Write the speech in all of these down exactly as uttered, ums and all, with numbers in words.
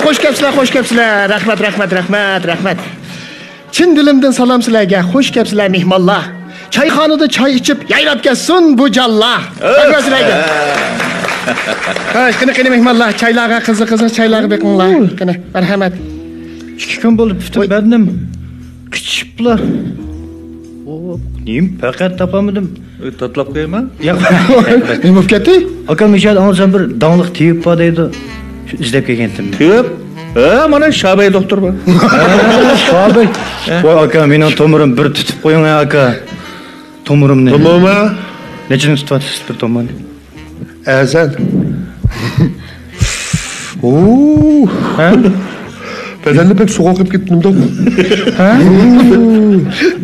خوش كەپسىلەر، خوش كەپسىلەر. رەھمەت، رەھمەت، رەھمەت، رەھمەت. چىن دىلىمدىن سالام سىلەرگە، خوش كەپسىلەر مېھمانلار. چايخانىدا چاي ئىچىپ يايراپ كەتسۇن بۇ جانلار. رەھمەت سىلەرگە. ھاي، قېنى، قېنى مېھمانلار، چايلارغا، قىزىق، قىزىق چايلارغا بېقىڭلار. قېنى، مەرھەمەت. ئىككى كۈن بولدى پۈتۈپ بەردىم. قىچىشىپلا. ئو، نېمە پەقەت تاپالمىدىم. ئۆي تاتلاپ قويايمەن. ياق. نېمە بولۇپ كەتتى؟ ئاكام، مىشەل، ئاڭلىسام بىر داڭلىق تېۋىپ بار دەيدۇ. شۇ ئىزدەپ كەلگەنتىم. تېۋىپ؟ ھە، مانا شابەي دوختۇر بار. ھە، شابەي. ۋاي ئاكا، مېنىڭ تومۇرۇم بىر تۇتۇپ قويۇڭ ھە ئاكا. تومۇرۇمنى. تومۇرما؟ نەچچىدىن تۇتۇۋاتىسىز بىر تومۇرنى؟ ئەزەن. ئوو. ھە؟ بەدەننى بەك سوغۇق قىلىپ كەتتىم. ھە؟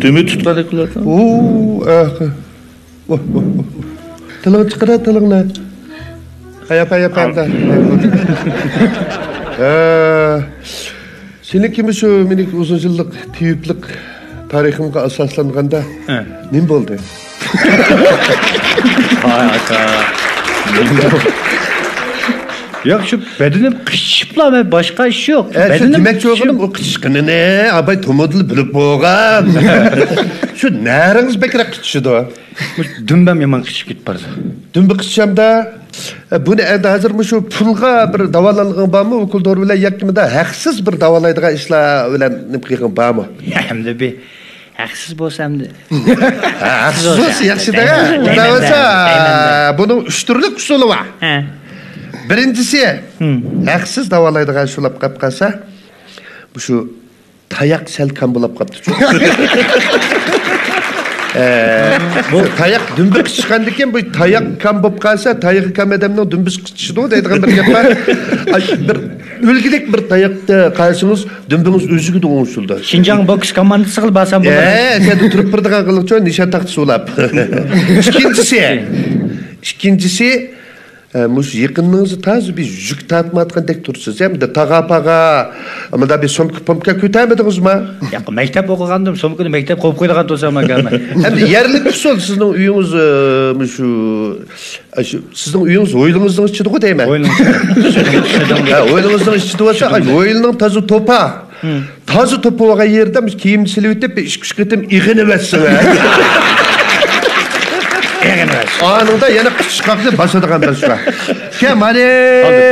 دۈمى تۇتقاندەك قىلىۋاتىدۇ. ئوو، ئەخ. ۋاھ، ۋاھ، ۋاھ. تىلىڭنى چىقىرە، تىلىڭنى. قايا، قايا، قايا. ھە. سېنىڭكىمۇ شۇ مېنىڭ ئۇزۇن يىللىق تېۋىپلىق تارىخىمغا ئاساسلانغاندا ھە. نېمە بولدى؟ ۋاي ئاكا. ياق، شۇ بەدىنىم قىچىشىپلا، مەن باشقا ئىش يوق. ئە، شۇ بەدىنىم دېمەكچى بولغىنىم، ئۇ قىچىشقىنىنى ئاباي تومۇردىلا بىلىپ بولغان. شۇ نەرىڭىز بەكرەك قىچىشىدۇ. دۈمبەم يامان قىچىشىپ كېتىپ بارىدۇ. دۈمبە قىچىشامدا، ئە، بۇنى ئەمدى ھازىر مۇشۇ پۇلغا بىر داۋالانغىنىڭ بارمۇ؟ ئوكۇل دورا بىلەن ياكى مۇنداق ھەقسىز بىر داۋالايدىغان ئىشلار بىلەن نېمە قىلغىنىڭ بارمۇ؟ ئەمدى بىر ھەقسىز بولسا ئەمدى. ھە، ھەقسىز بولسا ياخشىدە. ئۇنداق بولسا، بۇنىڭ ئۈچ تۈرلۈك ئۇسۇلى بار. ھە. بىرىنچىسى، ھەقسىز داۋالايدىغان شۇلاپ قاپ قالسا، مۇشۇ تاياق سەل كام بولاپ قاپتۇ. ئە، بۇ تاياق دۈمبە قىچىشقاندىكىن، بۇ تاياق كام بولۇپ قالسا، تايىقى كام ئادەمنىڭ دۈمبىسى قىچىشىدۇ دەيدىغان بىر گەپ بار. ئاي، بىر ئۈلگىدەك بىر تاياقتا قالسىڭىز، دۈمبىڭىز ئۆزىگىدە ئوڭشىلىدۇ. شىنجاڭ بوكس كوماندىسىغىلا بارسام بولىدۇ. ئە، سەن تۇرۇپ بېرىدىغان قىلىقچۇ، نىشان تاختىسى ئۇلاپ. ئىككىنچىسى. ئىككىنچىسى، ئە، مۇشۇ يېقىنىڭىزدا تازا بىر يۈك تارتمايۋاتقاندەك تۇرىسىز. ھەمدە تاغا-پاغا، مۇنداق بىر سومكا-پومكا كۆتەرمىدىڭىزمۇ؟ ياق، مەكتەپ ئوقۇغاندىم، سومكىنى مەكتەپكە قويۇپ قويىدىغان تۇرسام ئاكا مەن. ھەمدە يەرلىك ئۇسۇل سىزنىڭ ئۆيىڭىز، ئە، مۇشۇ، ئە، شۇ، سىزنىڭ ئۆيىڭىز ھويلىڭىزنىڭ ئىچىدىغۇ دەيمەن. ھويلىڭىز ئىچىدە. ھە، ھويلىڭىزنىڭ ئىچىدە بولسا، ئاي، ھويلىنىڭ تازا توپا. تازا توپا بولغان يېرىدە مۇشۇ كىيىمنى سېلىۋېتىپ، بىر ئىككى-ئۈچ قېتىم ئېغىنىۋەتسىڭە. ئېغىنىۋەتسىڭە. ئانىڭدا يەنە قىچىشقاقنى باسىدىغان بىر شۇ. كە، مانا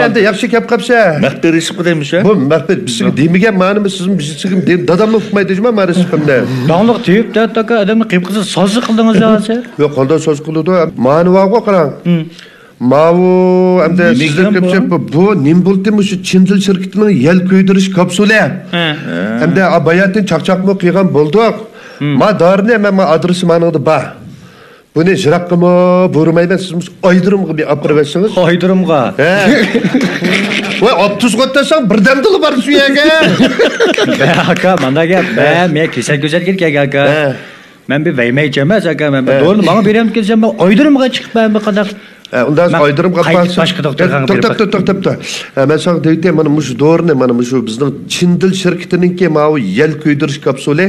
ئەمدى ياخشى كەپ قاپسەن. مەخپىي رېسېپكە دەيمىش، ھە؟ بۇ مەخپىي، بىزگە دېمىگەن مانىمۇ سىزمۇ بىزگە دېدىم، داداممۇ ئۇقمايدۇ جۇما ما رېسېپىمنى. داڭلىق تېۋىپ دەۋەتتى ئاكا، ئادەمنى قىپقىزىل سازى قىلدىڭىز يا ھازىر. ياق، قانداق ساز قىلىدۇ؟ مانا بارغۇ قاراڭ. ماۋۇ ئەمدى سىزدىن كۆپچە بۇ، بۇ نېمە بولدى؟ مۇشۇ چىندىل شىركىتىنىڭ يەل كۆيدۈرۈش كاپسۇلى. ھە. ئەمدى باياتىن چاقچاقمۇ قىلغان بولدۇق. ما دارىنى مەن، ما ئادرېسى مانىڭدا بار. بۇنى يىراققىمۇ بۇرىمايمەن، سىز مۇشۇ ئايدۇرۇمغا بىر ئاپىرىۋەتسىڭىز. ئايدۇرۇمغا؟ ھە. ۋاي، ئاپتوبۇسقا ئولتۇرساڭ بىردەمدىلا بارىسۇ يەرگە. بە ئاكا، مانداق گەپ. بە، مەن كېسەل كۆزەتكىلى كەلگەن ئاكا. ھە. مەن بىر ۋەيمەيچى ئەمەس ئاكا، مەن بىر دورىنى ماڭا بېرەمدىكىنسەن، مەن ئايدۇرۇمغا چىقىپ مەن بىر قانداق. ئە، ئۇنداق ئايدۇرۇمغا قايتىپ باشقا دوختۇرخانىغا بېرىپ باق. توختاپ، توختاپ، توختاپ. ئە، مەن ساڭا دەيتتىم، مانا مۇشۇ دورىنى، مانا مۇشۇ بىزنىڭ چىندىل شىركىتىنىڭكى ماۋۇ يەل كۆيدۈرۈش كاپسۇلى.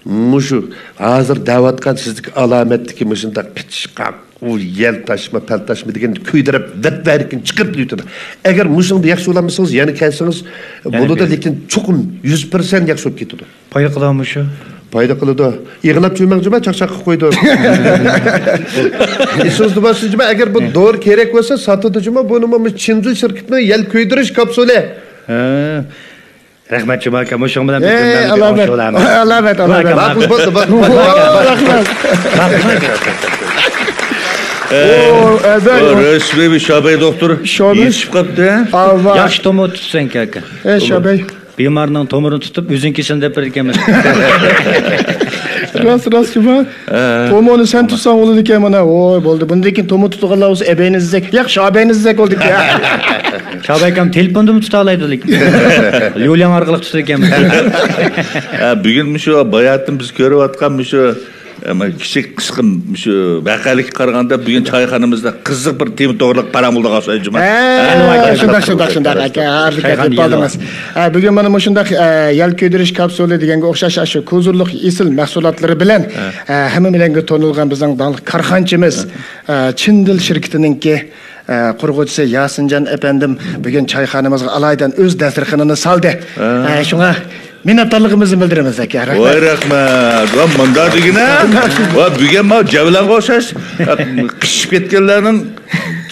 مۇشۇ ھازىر دەۋاتقان سىزدىكى ئالامەتتىكى مۇشۇنداق قىچىشقاق، ئۇ يەل تاشما، پەل تاشما دېگەننى كۆيدۈرۈپ، ۋەت ۋەرىكىنى چىقىرىپ يۈتىدۇ. ئەگەر مۇشۇنىڭدا ياخشى بولالمىسىڭىز، يەنە كەلسىڭىز بولىدۇ، لېكىن چوقۇم يۈز پىرسەنت ياخشى بولۇپ كېتىدۇ. پايدا قىلامۇ شۇ؟ پايدا قىلىدۇ. يىغلاپ جۈمەڭ جۈمە چاقچاق قىلىپ قويىدۇ. ئېسىڭىزدە بولسۇن جۈمە، ئەگەر بۇ دورا كېرەك بولسا ساتىدۇ جۈمە، بۇنىمۇ چىندىل شىركىتىنىڭ يەل كۆيدۈرۈش كاپسۇلى. ھە. رەھمەت جۈمە ئاكا، مۇشۇنىڭ بىلەن بىر ئەي، ئالامەت. ئالامەت، ئالامەت. ماقۇل، بولدى، بولدى. رەھمەت. ئەبەي. رەسمىي بىر شابەي دوختۇر يېتىشىپ قاپتۇ. ياخشى تومۇر تۇتسەنكى ئاكا. ئەي شابەي. بىمارنىڭ تومۇرىنى تۇتۇپ، ئۆزۈڭ كېسىلىنى دەپ بېرىدىكەنمىز. راست، راست جۇما. تومۇرنى سەن تۇتساڭ بولىدىكەن مانا. ۋوي، بولدى. بۇندىن كېيىن تومۇر تۇتىدىغانلار بولسا ئەبەينى ئىزدەك. ياق، شابەينى ئىزدەك بولىدىكەن. شابەي ئاكام تېلېفوندىمۇ تۇتالايدۇ لېكىن. ليۇلياڭ ئارقىلىق تۇتىدىكەنمىز. ھە، بۈگۈن مۇشۇ باياتىن بىز كۆرۈۋاتقان مۇشۇ ئەمما كىچىك قىسقا شۇ ۋەقەلىككە قارىغاندا، بۈگۈن چايخانىمىزدا قىزىق بىر تېما توغرىلىق پاراڭ بولىدىغان ئوخشايدۇ، جۇما. ھە، ھە، شۇنداق، شۇنداق، شۇنداق، ئاكا. ھەرىكەت قىلىپ قالدىڭىز. ھە، بۈگۈن مانا مۇشۇنداق، ئە، يەل كۆيدۈرۈش كاپسۇلى دېگەنگە ئوخشاش، شۇ كوزۇرلۇق ئېسىل مەھسۇلاتلىرى بىلەن، ھە، ئە، ھەممە بىلەنگە تونۇلغان بىزنىڭ داڭلىق كارخانىچىمىز، ھە، ئە، چىندىل شىركىتىنىڭكى، ئە، قۇرغۇچىسى ياسىنجان ئەپەندىم بۈگۈن چايخانىمىزغا ئالايىتەن ئۆز دەستىرخىنىنى سالدى. ھە. ئە، شۇڭا مىننەتدارلىقىمىزنى بىلدۈرىمىز، ئاكا. رەھمەت. ۋاي، رەھمەت. ۋە مۇنداق دېگىنە. ۋە بۈگۈن ماۋۇ جەۋلانغا ئوخشاش، قىشىپ كەتكەنلەرنىڭ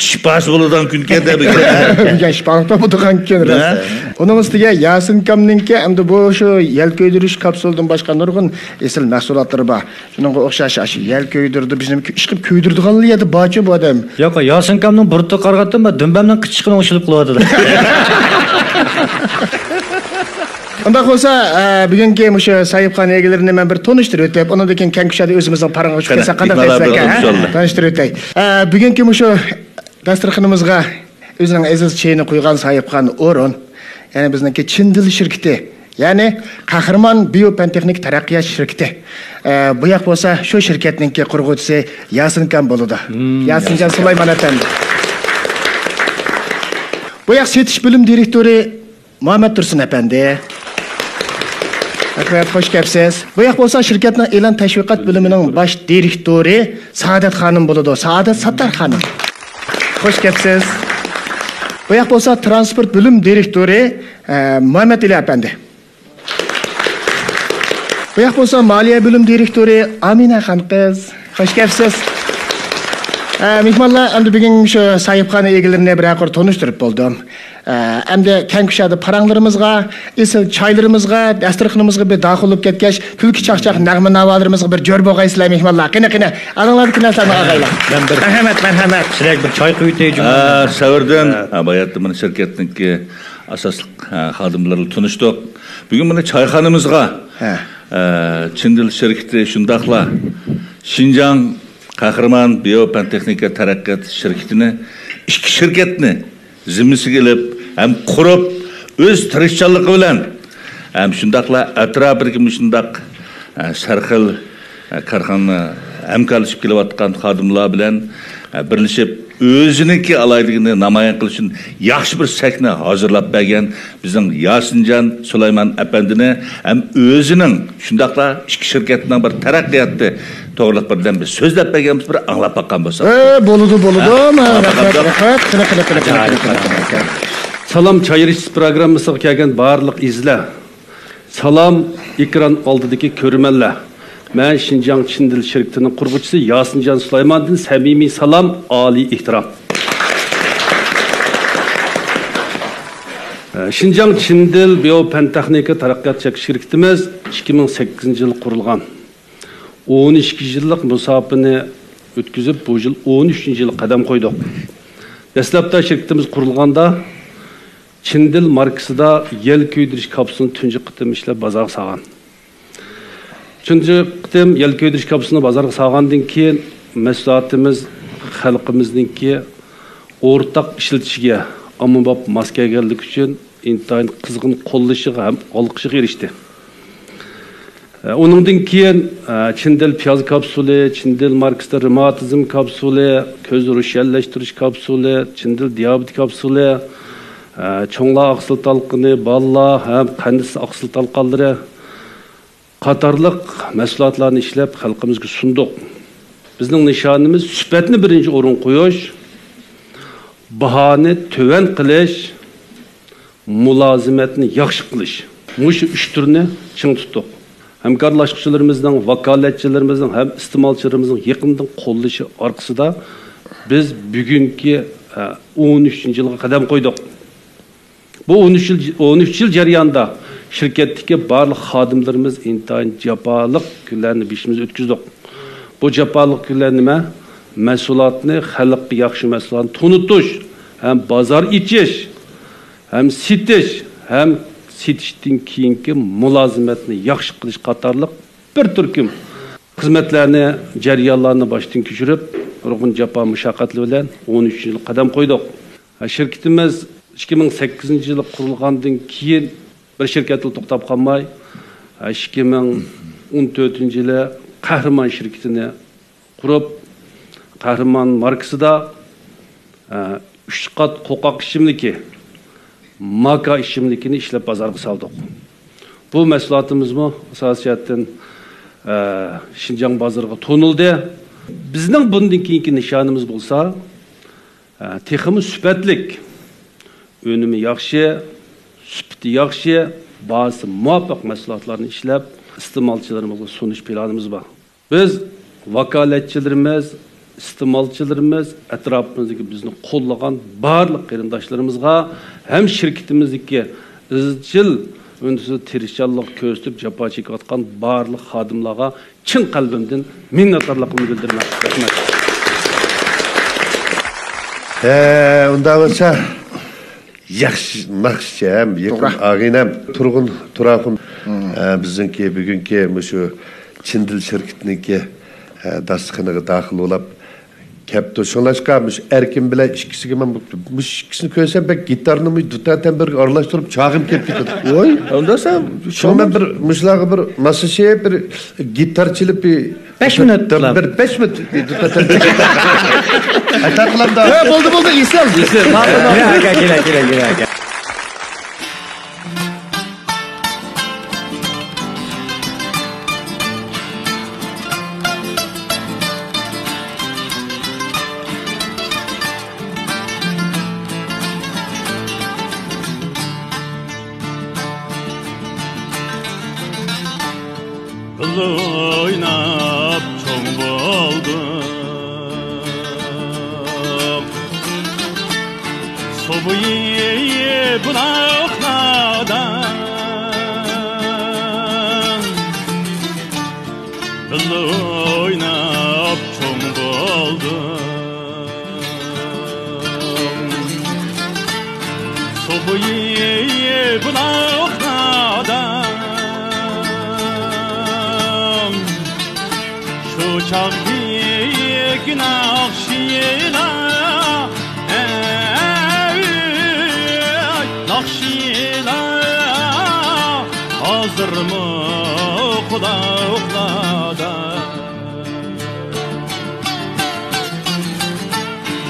شىپاسى بولىدىغان كۈنكەن دە بۈگۈن. بۈگۈن شىپالىق تاپىدىغان كۈن، راست. ھە. ئۇنىڭ ئۈستىگە ياسىنكامنىڭكى ئەمدى بۇ شۇ يەل كۆيدۈرۈش كاپسۇلىدىن باشقا نۇرغۇن ئېسىل مەھسۇلاتلىرى بار. شۇنىڭغا ئوخشاش، ئاشۇ يەل كۆيدۈردى، بىزنى ئىشقىلىپ كۆيدۈرىدىغانلا يەردە بارچۇ بۇ ئادەم. ياق، ياسىنكامنىڭ بۇرۇتىغا قارىغاندا، دۈمبەمنىڭ قىچىشىقىنى ئوخشىلىپ قېلىۋاتىدۇ. ئۇنداق بولسا، ئە، بۈگۈنكى مۇشۇ ساھىبخانا ئىگىلىرىنى مەن بىر تونۇشتۇرۇپ ئۆتۈپ، ئۇنىڭدىن كېيىن كەڭ كۇشادە ئۆزىمىزنىڭ پاراڭغا چۈشۈپ كەتسەك قانداق دەيسىز، ئاكا؟ ھە؟ تونۇشتۇرۇپ ئۆتەي. ئە، بۈگۈنكى مۇشۇ دەستۇرخىنىمىزغا ئۆزىنىڭ ئەزىز چېيىنى قۇيغان ساھىبخانا ئورۇن، يەنى بىزنىڭكى چىندىل شىركىتى، يەنى قەھرىمان بىيو پەن تېخنىكا تەرەققىيات شىركىتى. ئە، بۇ ياق بولسا شۇ شىركەتنىڭكى قۇرغۇچىسى ياسىنكام بولىدۇ. ياسىنجان سۇلايمان ئەپەندى. بۇ ياق سېتىش بۆلۈم دىرېكتورى مۇھەممەت تۇرسۇن ئەپەندى. رەھمەت، خوش كەپسىز. بۇ ياق بولسا شىركەتنىڭ ئېلان تەشۋىقات بۆلۈمىنىڭ باش دىرېكتورى سائادەت خانىم بولىدۇ. سائادەت ساتتار خانىم. خوش كەپسىز. بۇ ياق بولسا تىرانسپورت بۆلۈم دىرېكتورى، ئە، مۇھەممەت ئېلى ئەپەندى. بۇ ياق بولسا مالىيە بۆلۈم دىرېكتورى ئامىنە خانقىز. خوش كەپسىز. ئە، مېھمانلار، ئەمدى بۈگۈن شۇ ساھىبخانا ئىگىلىرىنى بىرەر قۇر تونۇشتۇرۇپ بولدۇم. ئە، ئەمدى كەڭ كۇشادە پاراڭلىرىمىزغا، ئېسىل چايلىرىمىزغا، دەستۇرخىنىمىزغا بىر داخىل بولۇپ كەتكەچ، كۈلكە چاقچاق نەغمە ناۋالىرىمىزغا بىر جور بولغايسىلەر، مېھمانلار. قېنى، قېنى، ئالدىڭلاردىكى نەرسىلەرنى ئالغايلا. مەن بىر مەرھەمەت، مەرھەمەت. سىلەرگە بىر چاي قۇيۇۋېتەي، جۇمۇ. ھە، سەۋردىن. ھە. ھە، باياتىن مانا شىركەتنىڭكى ئاساسلىق، ھە، خادىملىرى بىلەن تونۇشتۇق. بۈگۈن مانا چايخانىمىزغا، ھە، ئە، چىندىل شىركىتى شۇنداقلا شىنجاڭ قەھرىمان بىيو پەن تېخنىكا تەرەققىيات شىركىتىنى ئىككى شىركەتنى زىممىسىگە ئېلىپ ھەم قۇرۇپ، ئۆز تىرىشچانلىقى بىلەن ھەم شۇنداقلا ئەتراپىدىكى مۇشۇنداق، ئە، سەرخىل، ئە، كارخانا ھەمكارلىشىپ كېلىۋاتقان خادىملار بىلەن، ئە، بىرلىشىپ ئۆزىنىڭكى ئالاھىدىلىكىنى نامايان قىلىش ئۈچۈن ياخشى بىر سەھنە ھازىرلاپ بەرگەن بىزنىڭ ياسىنجان سۇلايمان ئەپەندىنى ھەم ئۆزىنىڭ شۇنداقلا ئىككى شىركەتنىڭ بىر تەرەققىياتى توغرىلىق بىردەم بىر سۆزلەپ بەرگەن بىر ئاڭلاپ باققان بولساق. ئە، بولىدۇ، بولىدۇ. ھە، مەن ئاڭلاپ رەھمەت، باققان. رەھمەت. قېنى، قېنى، قېنى، قېنى، قېنى، قېنى، قېنى. سالام چاي ئىچىش پروگراممىسىغا كەلگەن بارلىق ئىزلەر. سالام ئېكران ئالدىدىكى كۆرۈرمەنلەر. مەن شىنجاڭ چىندىل شىركىتىنىڭ قۇرغۇچىسى ياسىنجان سۇلايماندىن سەمىمىي سالام، ئالىي ئېھتىرام. شىنجاڭ چىندىل بىيو پەن تېخنىكا تەرەققىيات چەكلىك شىركىتىمىز ئىككى مىڭ سەككىزىنچى يىلى قۇرۇلغان. ئون ئىككى يىللىق مۇساپىنى ئۆتكۈزۈپ، بۇ يىل ئون ئۈچىنچى يىلغا قەدەم قويدۇق. دەسلەپتە شىركىتىمىز قۇرۇلغاندا، چىندىل ماركىسىدا يەل كۆيدۈرۈش كاپسۇلىنى تۇنجى قېتىم ئىشلەپ بازارغا سالغان. تۇنجى قېتىم يەل كۆيدۈرۈش كاپسۇلىنى بازارغا سالغاندىن كېيىن، مەھسۇلاتىمىز خەلقىمىزنىڭكى ئورتاق ئىشلىتىشىگە ئاممىباب ماس كەلگەنلىكى ئۈچۈن ئىنتايىن قىزغىن قوللىشىغا ھەم ئالقىشىغا ئېرىشتى. ئۇنىڭدىن كېيىن، چىندىل پىياز كاپسۇلى، چىندىل ماركىسىدا رېماتىزم كاپسۇلى، كۆز روشەنلەشتۈرۈش كاپسۇلى، چىندىل دىيابېت كاپسۇلى، چوڭلار ئاقسىل تالقىنى، بالىلار ھەم قەنت ئاقسىل تالقانلىرى قاتارلىق مەھسۇلاتلارنى ئىشلەپ خەلقىمىزگە سۇندۇق. بىزنىڭ نىشانىمىز سۈپەتنى بىرىنچى ئورۇنغا قويۇش، باھانى تۆۋەن قىلىش، مۇلازىمەتنى ياخشى قىلىش. مۇشۇ ئۈچ تۈرنى چىڭ تۇتتۇق. ھەمكارلاشقۇچىلىرىمىزنىڭ، ۋاكالەتچىلىرىمىزنىڭ ھەم ئىستېمالچىلىرىمىزنىڭ يېقىندىن قوللىشى ئارقىسىدا بىز بۈگۈنكى، ئە، ئون ئۈچىنچى يىلغا قەدەم قويدۇق. بۇ ئون ئۈچ يىل، ئون ئۈچ يىل جەريانىدا شىركەتتىكى بارلىق خادىملىرىمىز ئىنتايىن جاپالىق كۈنلەرنى بېشىمىزدىن ئۆتكۈزدۇق. بۇ جاپالىق كۈنلەر نېمە؟ مەھسۇلاتنى، خەلققە ياخشى مەھسۇلاتنى تونۇتۇش ھەم بازار ئېچىش، ھەم سېتىش، ھەم سېتىشتىن كېيىنكى مۇلازىمەتنى ياخشى قىلىش قاتارلىق بىر تۈركۈم خىزمەتلەرنى، جەريانلارنى باشتىن كەچۈرۈپ، نۇرغۇن جاپا مۇشەققەتلەر بىلەن ئون ئۈچىنچى يىلغا قەدەم قويدۇق. شىركىتىمىز ئىككى مىڭ سەككىزىنچى يىلى قۇرۇلغاندىن كېيىن، بىر شىركەتلا توختاپ قالماي، ئىككى مىڭ ئون تۆتىنچى يىلى قەھرىمان شىركىتىنى قۇرۇپ، قەھرىمان ماركىسىدا، ئە، ئۈچ قات قوقاق ئىچىملىكى، ماكا ئىچىملىكىنى ئىشلەپ بازارغا سالدۇق. بۇ مەھسۇلاتىمىزمۇ ئاساسىي جەھەتتىن، ئە، شىنجاڭ بازىرىغا تونۇلدى. بىزنىڭ بۇندىن كېيىنكى نىشانىمىز بولسا، ئە، تېخىمۇ سۈپەتلىك، ئۈنۈمى ياخشى، سۈپىتى ياخشى، باھاسى مۇۋاپىق مەھسۇلاتلارنى ئىشلەپ، ئىستېمالچىلىرىمىزغا سۇنۇش پىلانىمىز بار. بىز ۋاكالەتچىلىرىمىز، ئىستېمالچىلىرىمىز، ئەتراپىمىزدىكى بىزنى قوللىغان بارلىق قېرىنداشلىرىمىزغا ھەم شىركىتىمىزدىكى ئىزچىل ئۈندىسىز تىرىشچانلىق كۆرسىتىپ جاپا چېكىۋاتقان بارلىق خادىملارغا چىن قەلبىمدىن مىننەتدارلىقىمنى بىلدۈرىمەن. رەھمەت. ھە، ئۇنداق بولسا، ياخشى ناخشىچى ھەم يېقىن توغرا. ئاغىنەم تۇرغۇن تۇراخۇن، مم. ئە، بىزنىڭكى بۈگۈنكى مۇشۇ چىن دىل شىركىتىنىڭكى، ئە، داستىخىنىغا داخىل بولاپ كەپتۇ. شۇڭلاشقا مۇشۇ ئەركىن بىلەن ئىككىسىگە مەن بۇ، مۇشۇ ئىككىسىنى كۆرسەم بەك گىتارنىمۇ دۇتا تەمبۇرغا ئارىلاشتۇرۇپ چاغىم كېلىپ كېتىدۇ. ۋاي، ئۇنداق سەن شۇڭا مەن بىر مۇشۇلارغا بىر ماسلىشىپ، بىر گىتار چېلىپ، بىر بەش مىنۇت بىر، بىر بەش مىنۇت بىر دۇتا تەمبۇر ئاتا قىلامدا. ھە، بولدى، بولدى، ئېسىل. ئېسىل. كېلە، كېلە، كېلە، كېلە. بىللە ئويناپ چوڭ بولدۇق. سۇ بويى بۇلاقلاردا بىللە ئويناپ چوڭ بولدۇق. سۇ بويى بۇلاقلاردا شۇ چاغدىكى ناخشىلار، ئەي، ناخشىلار ھازىرمۇ قۇلاقلاردا.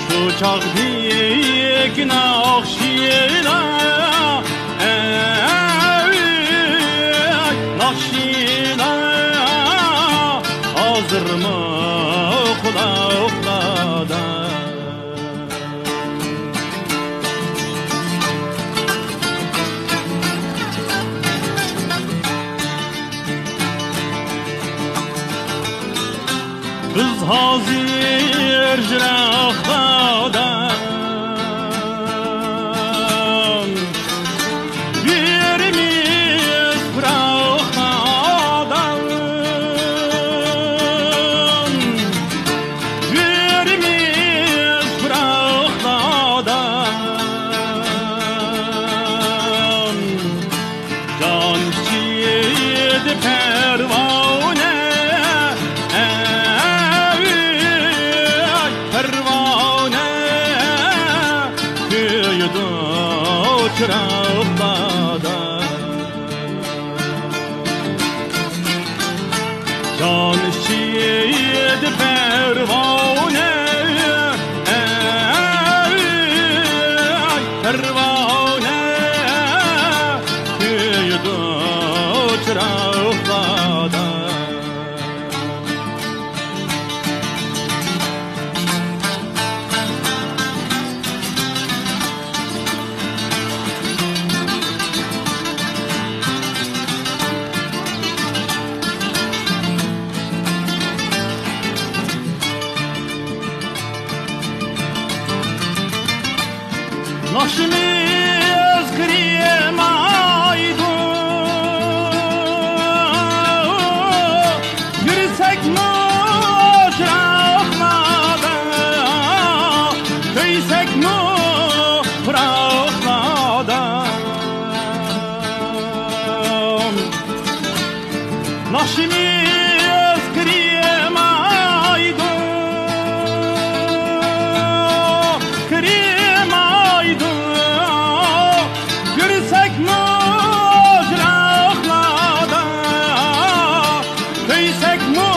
شۇ چاغدىكى ناخشىلار، ئەي، ناخشىلار ھازىرمۇ قۇلاقلاردا. بىز ھازىر يىراقلاردا يۈرىمىز پىراقلاردا، يۈرىمىز پىراقلاردا. جان ئىچىدە پەرۋانە، ئەي، پەرۋانە، كۆيىدۇ چىراغلاردا. جان ئىچىدە پەرۋانە، ئەي، پەرۋانە، كۆيىدۇ چىراغلاردا. ناخشىمىز قېرىمايدۇ، يۈرسەكمۇ چىراغلاردا، كۆيسەكمۇ پىراقلاردا. ناخشىمىز قېرىمايدۇ، قېرىمايدۇ. يۈرسەكمۇ يىراقلاردا، كۆيسەكمۇ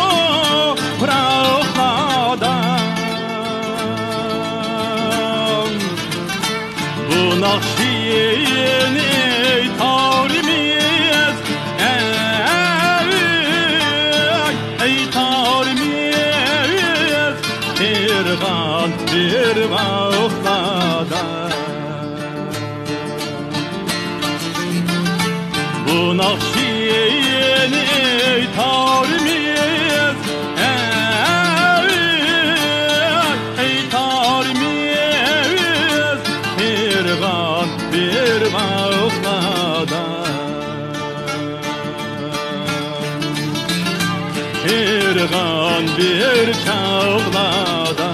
بۇ ناخشىنى تارىمىز، ئەي، ئەي، تارىمىز، بىر غان، بىر ۋاقىتلاردا. بۇ ناخشىنى ئېيتارمىز، ئەي، ئېيتارمىز، بىر غان، بىر ۋاقىتلاردا، بىر غان، بىر چاغلاردا.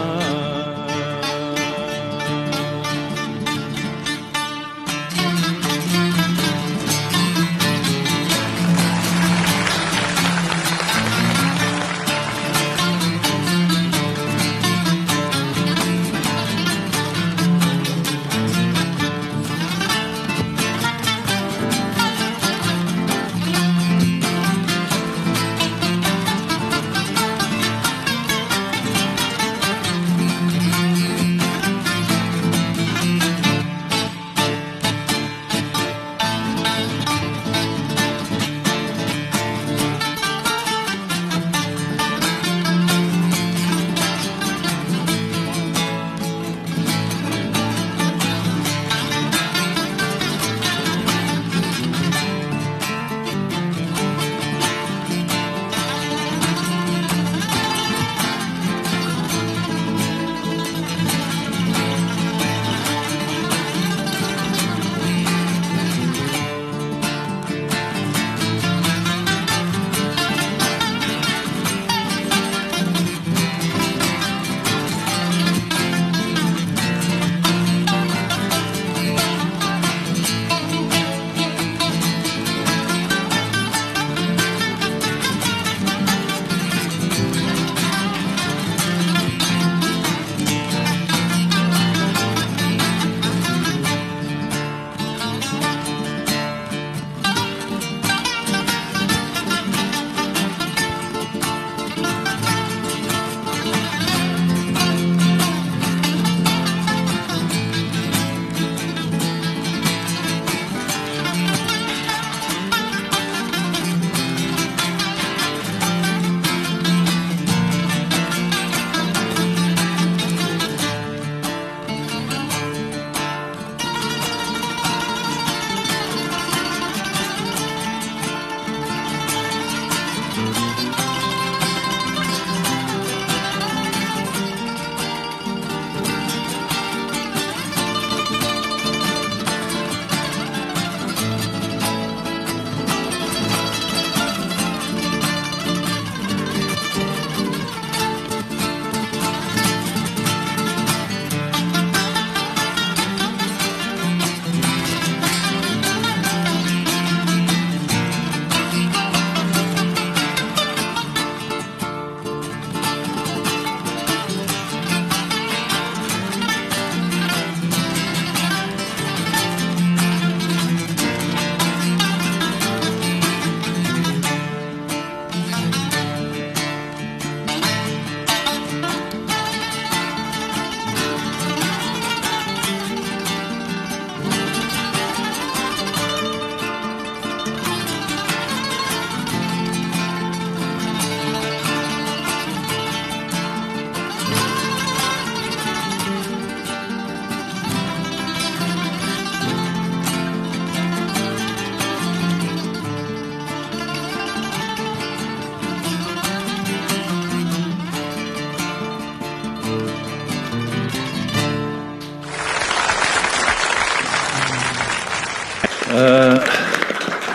ئە،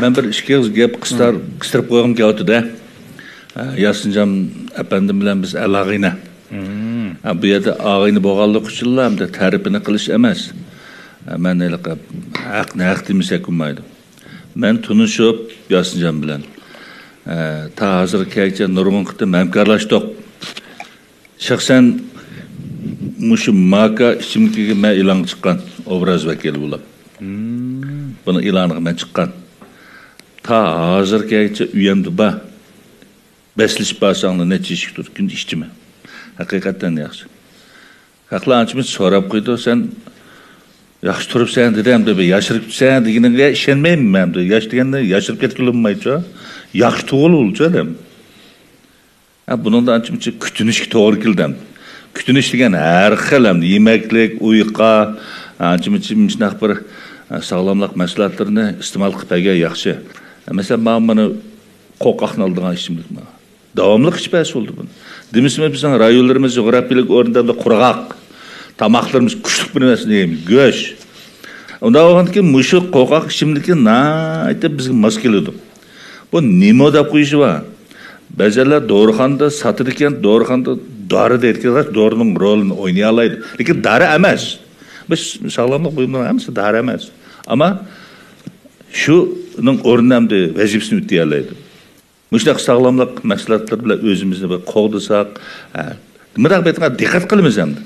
مەن بىر ئىككى ئېغىز گەپ قىستار-، قىستۇرۇپ قويغۇم كېلىۋاتىدۇ. ئە، ياسىنجان ئەپەندىم بىلەن بىز ئەل ئاغىنە. ئە، بۇ يەردە ئاغىنە بولغانلىقى ئۈچۈنلا ھەمدە تەرىپىنى قىلىش ئەمەس. ئە، مەن ھېلىقى ھەقنى ھەق دېمىسەك بولمايدۇ. مەن تونۇشۇپ ياسىنجان بىلەن، ئە، تا ھازىرغا كەلگۈچە نۇرغۇن قېتىم ھەمكارلاشتۇق. شەخسەن مۇشۇ ماكا ئىچىملىكىگە مەن ئېلانغا چىققان، ئوبراز ۋەكىلى بولۇپ. بۇنىڭ ئېلانىغا مەن چىققان. تا ھازىرغىچە ئۆيەمدە بار. بەسلىشىپ بارساڭلا نەچچە ئىشىك تۇرىدۇ، كۈندە ئىچىمەن. ھەقىقەتەن ياخشى. خەقلەر ئانچە-مۇنچە سوراپ قويىدۇ، سەن ياخشى تۇرۇپسەن دېدى، ئەمدى بىر ياشىرىپ كېتىسەن دېگىنىڭگە ئىشەنمەيمەن مەن. ئەمدى ياش دېگەندە ياشىرىپ كەتكىلى بولمايدۇ. ياخشى تۇغۇلغۇچۇ ئادەم. ھە، بۇنىڭدا ئانچە-مۇنچە كۈتۈنۈشكە توغرا كېلىدۇ ئەمدى. كۈتۈنۈش دېگەن ھەر خىل ئەمدى يېمەكلىك، ئۇيقا، ئانچە-مۇنچە مۇشۇنداق بىر، ئە، ساغلاملىق مەھسۇلاتلىرىنى ئىستېمال قىلىپ بەرگەن ياخشى. مەسىلەن، مانا، مانا قوقاقنى ئالىدىغان ئىچىملىك مانا. داۋاملىق ئىچىپ بەرسە بولدى بۇنى. دېمىسىمۇ بىزنىڭ رايونلىرىمىز جۇغراپىيەلىك ئورنىدا قۇرغاق. تاماقلىرىمىز كۈچلۈك بىر نەرسىنى يەيمىز. گۆش. ئۇنداق بولغاندىكىن مۇشۇ قوقاق ئىچىملىكى ناھايىتى بىزگە ماس كېلىدۇ. بۇ نېمو دەپ قويۇشى بار. بەزىلەر دورىخانىدا ساتىدىكەن، دورىخانىدا دورا دەيدىكەن، راست دورىنىڭ رولىنى ئوينىيالايدۇ. لېكىن دورا ئەمەس. بىز ساغلاملىق بۇيۇملىرىنىڭ ھەممىسى دورا ئەمەس. ئەمما شۇنىڭ ئورنىنى ئەمدى ۋەزىپىسىنى ئۆتىيەلەيدۇ. مۇشۇنداق ساغلاملىق مەھسۇلاتلىرى بىلەن ئۆزىمىزنى بىر قوغدىساق، ھە، مۇنداق بېتىڭە دىققەت قىلىمىز ئەمدى.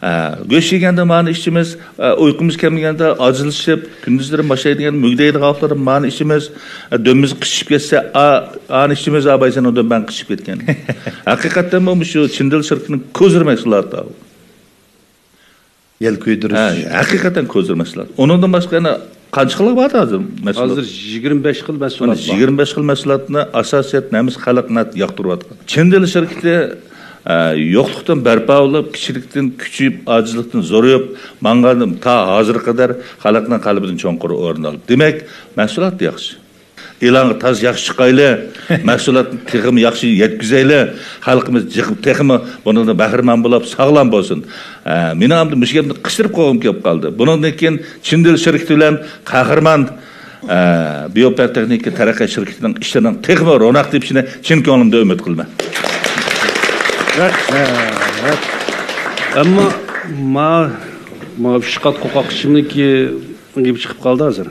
ھە، گۆش يېگەندە مانى ئىچىمىز، ھە، ئۇيقۇمىز كەلمىگەندە ئاجىزلىشىپ، كۈندۈزلىرى ماشايدىغان، مۈگدەيدىغان ۋاقىتلاردا مانى ئىچىمىز، ھە، دۈمىمىز قىچىشىپ كەتسە، ئا-، ئانى ئىچىمىز، ئا، بايسەن دۈمبەڭ قىچىشىپ كەتكەن. ھەقىقەتەنمۇ مۇشۇ چىندىل شىركىتىنىڭ كوزىر مەھسۇلاتى. يەل كۆيدۈرۈش. ھە، ھەقىقەتەن كوزىر مەھسۇلات. ئۇنىڭدىن باشقا يەنە قانچە خىل بار ھازىر مەھسۇلات؟ ھازىر يىگىرمە بەش خىل مەھسۇلات بار. يىگىرمە بەش خىل مەھسۇلاتنى ئاساسىيەتتە ھەممىسى خەلق ناھايىتى ياقتۇرۇۋاتقان. چىندىل شىركىتى، ئە، يوقلۇقتىن بەرپا بولۇپ، كىچىكلىكتىن كۈچىيىپ، ئاجىزلىقتىن زورىيىپ ماڭغاندىن تا ھازىرغا قەدەر خەلقنىڭ قەلبىدىن چوڭقۇر ئورۇن ئالدى. دېمەك، مەھسۇلات ياخشى. ئېلانغا تازا ياخشى چىقايلى، مەھسۇلاتنى تېخىمۇ ياخشى يەتكۈزەيلى، خەلقىمىز جىق-، تېخىمۇ بۇنىڭدىن بەھرىمەن بولۇپ، ساغلام بولسۇن. ئە، مېنىڭ ئەمدى مۇشۇ گەپنى قىستۇرۇپ قويغۇم كېلىپ قالدى. بۇنىڭدىن كېيىن چىندىل شىركىتى بىلەن قەھرىمان، ئە، بىيوپەن تېخنىكا تەرەققىيات شىركىتىنىڭ ئىشلىرىنىڭ تېخىمۇ روناق تېپىشىنى چىن كۆڭلۈمدىن ئۈمىد قىلىمەن. رەھمەت. ئەمما ما-، ما ئۈچ قات قوقاق ئىچىملىكى گېپى چىقىپ قالدى ھازىر.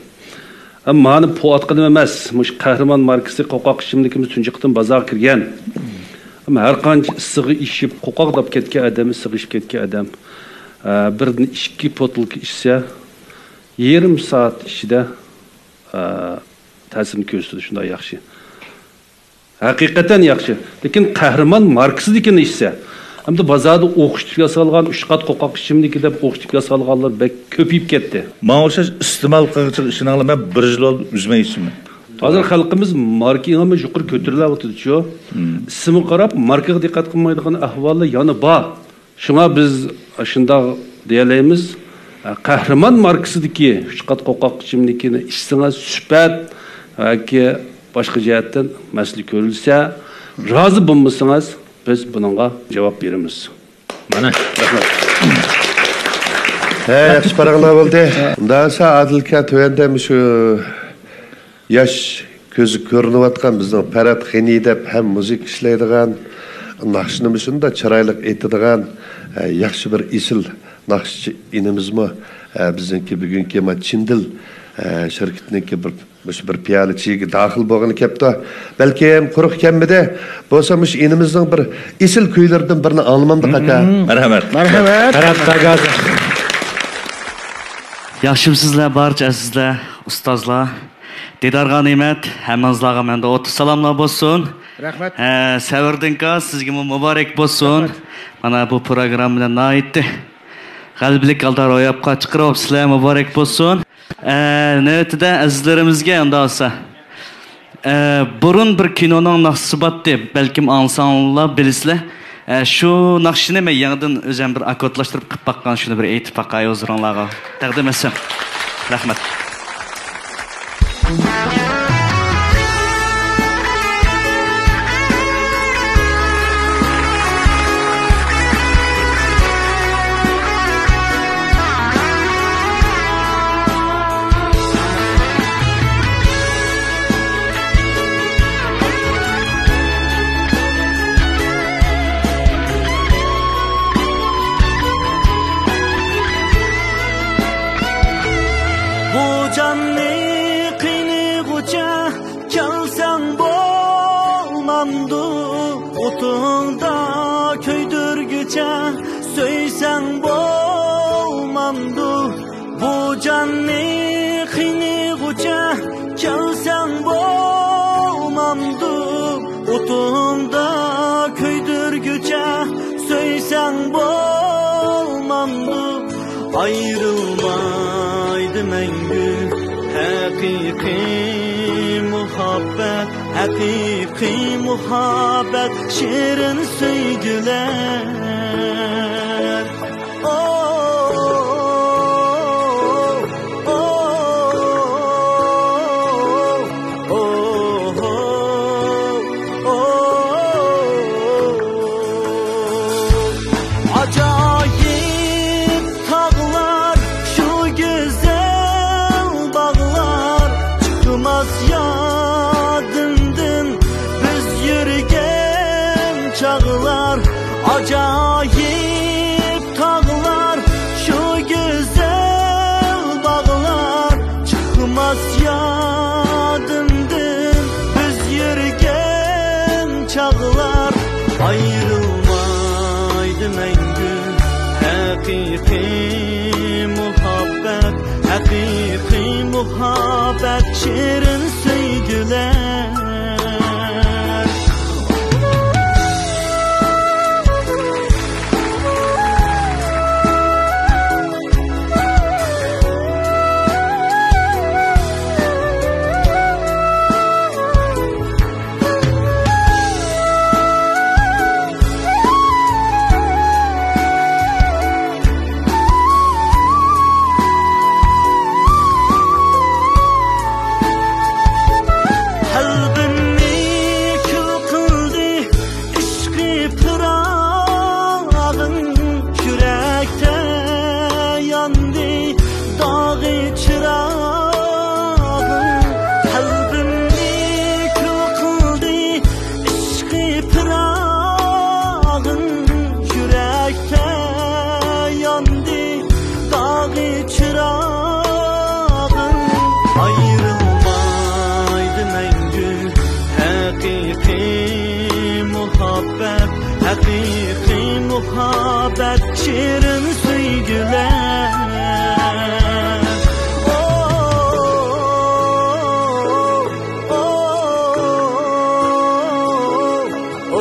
ئەمما مانى پو ئاتقىنىم ئەمەس. مۇشۇ قەھرىمان ماركىسى قوقاق ئىچىملىكىمىز تۇنجى قېتىم بازارغا كىرگەن. ئەمما ھەر قانچە ئىسسىقى ئېشىپ، قوقاق دەپ كەتكەن ئادەم، ئىسسىقى ئېشىپ كەتكەن ئادەم، ئە، بىردىن ئىككى پوتۇلكا ئىچسە، يېرىم سائەت ئىچىدە، ئە، تەسىرىنى كۆرسىتىدۇ، شۇنداق ياخشى. ھەقىقەتەن ياخشى. لېكىن قەھرىمان ماركىسىدىكىنى ئىچسە، ئەمدى بازاردا ئوخشىتىپ ياسالغان ئۈچ قات قوقاق ئىچىملىكى دەپ ئوخشىتىپ ياسالغانلار بەك كۆپىيىپ كەتتى. ماڭا ئوخشاش ئىستېمال قىلغۇچىغا ئىشىنىڭلار، مەن بىر يىل بولدى ئۈزمەي ئىچىمەن. ھازىر خەلقىمىز ماركا ئېڭىمۇ يۇقىرى كۆتۈرۈلۈۋاتىدۇچۇ. مم. ئىسىمغا قاراپ ماركىغا دىققەت قىلمايدىغان ئەھۋاللار يەنە بار. شۇڭا بىز شۇنداق دېيەلەيمىز، قەھرىمان ماركىسىدىكى ئۈچ قات قوقاق ئىچىملىكىنى ئىچسىڭىز، سۈپەت ياكى باشقا جەھەتتىن مەسىلە كۆرۈلسە، رازى بولمىسىڭىز، بىز بۇنىڭغا جاۋاب بېرىمىز. مانا. رەھمەت. ھە، ياخشى پاراڭلار بولدى. ئۇنداق بولسا، ئادىل ئاكا، تۆۋەندە مۇشۇ ياش، كۆزى كۆرۈنۈۋاتقان بىزنىڭ پەرھات غېنى دەپ ھەم مۇزىكا ئىشلەيدىغان، ناخشىنىمۇ شۇنداق چىرايلىق ئېيتىدىغان، ئە، ياخشى بىر ئېسىل ناخشىچى ئىنىمىزمۇ، ئە، بىزنىڭكى بۈگۈنكى ما چىندىل، ئە، شىركىتىنىڭكى بىر، مۇشۇ بىر پىيالە چېيىگە داخىل بولغىلى كەپتۇ. بەلكىم قۇرۇق كەلمىدى. بولسا مۇشۇ ئىنىمىزنىڭ بىر ئېسىل كۈيلىرىدىن بىرنى ئاڭلىمامدۇق، ئاكا؟ مم. مەرھەمەت. مەرھەمەت. پەرھات ئاكا. ياخشىمۇسىزلەر بارچە ئەزىزلەر، ئۇستازلار؟ دىدارغا نېمەت، ھەممىڭىزلارغا مەندىن ئوتتۇز سالاملار بولسۇن. رەھمەت. ھە، سەۋرىدىنكا سىزگىمۇ مۇبارەك بولسۇن. رەھمەت. مانا بۇ پروگراممىنى ناھايىتى غەلىبىلىك ھالدا روياپقا چىقىرىۋاپسىلەر، مۇبارەك بولسۇن. ئە، نۆۋىتىدە ئەزىزلىرىمىزگە ئۇنداق بولسا، ئە، بۇرۇن بىر كىنونىڭ ناخشىسى بارتتى، بەلكىم ئاڭلىساڭلار بىلىسىلەر. ئە، شۇ ناخشىنى مەن يېڭىدىن ئۆزۈم بىر ئاككوردلاشتۇرۇپ قىلىپ باققان، شۇنى بىر ئېيتىپ باقاي ھۇزۇرۇڭلارغا تەقدىم ئەتسەم. رەھمەت. بۇ جاننى قىينىغۇچە كەلسەڭ بولمامدۇ؟ ئوتۇڭدا كۆيدۈرگۈچە سۆيسەڭ بولمامدۇ؟ بۇ جاننى قىينىغۇچە كەلسەڭ بولمامدۇ؟ ئوتۇڭدا كۆيدۈرگۈچە سۆيسەڭ بولمامدۇ؟ ئايرىلما. مەڭگۈ ھەقىقىي مۇھەببەت، ھەقىقىي مۇھەببەت، شېرىن سۆيگۈلەر. ئو، ئو، ئو، ئو، ئاجايىپ تاغلار، شۇ گۈزەل باغلار، چىقماس يادىمدىن بىز يۈرگەن چاغلار. ئاجايىپ تاغلار، شۇ گۈزەل باغلار، چىقماس يادىمدىن بىز يۈرگەن چاغلار. ئايرىلمايدۇ مەڭگۈ ھەقىقىي مۇھەببەت، ھەقىقىي مۇھەببەت، شېرىن سۆيگۈلەر. قەلبىمنى كۈل قىلدى ئىشقى پىراغىڭ، يۈرەكتە ياندى داغى چىراغىڭ. قەلبىمنى كۈل قىلدى ئىشقى پىراغىڭ، يۈرەكتە ياندى داغى چىراغىڭ. ئايرىلمايدۇ مەڭگۈ ھەقىقىي مۇھەببەت، ھەقىقىي مۇھەببەت، شېرىن سۆيگۈلەر. ئو، ئو، ئو، ئو.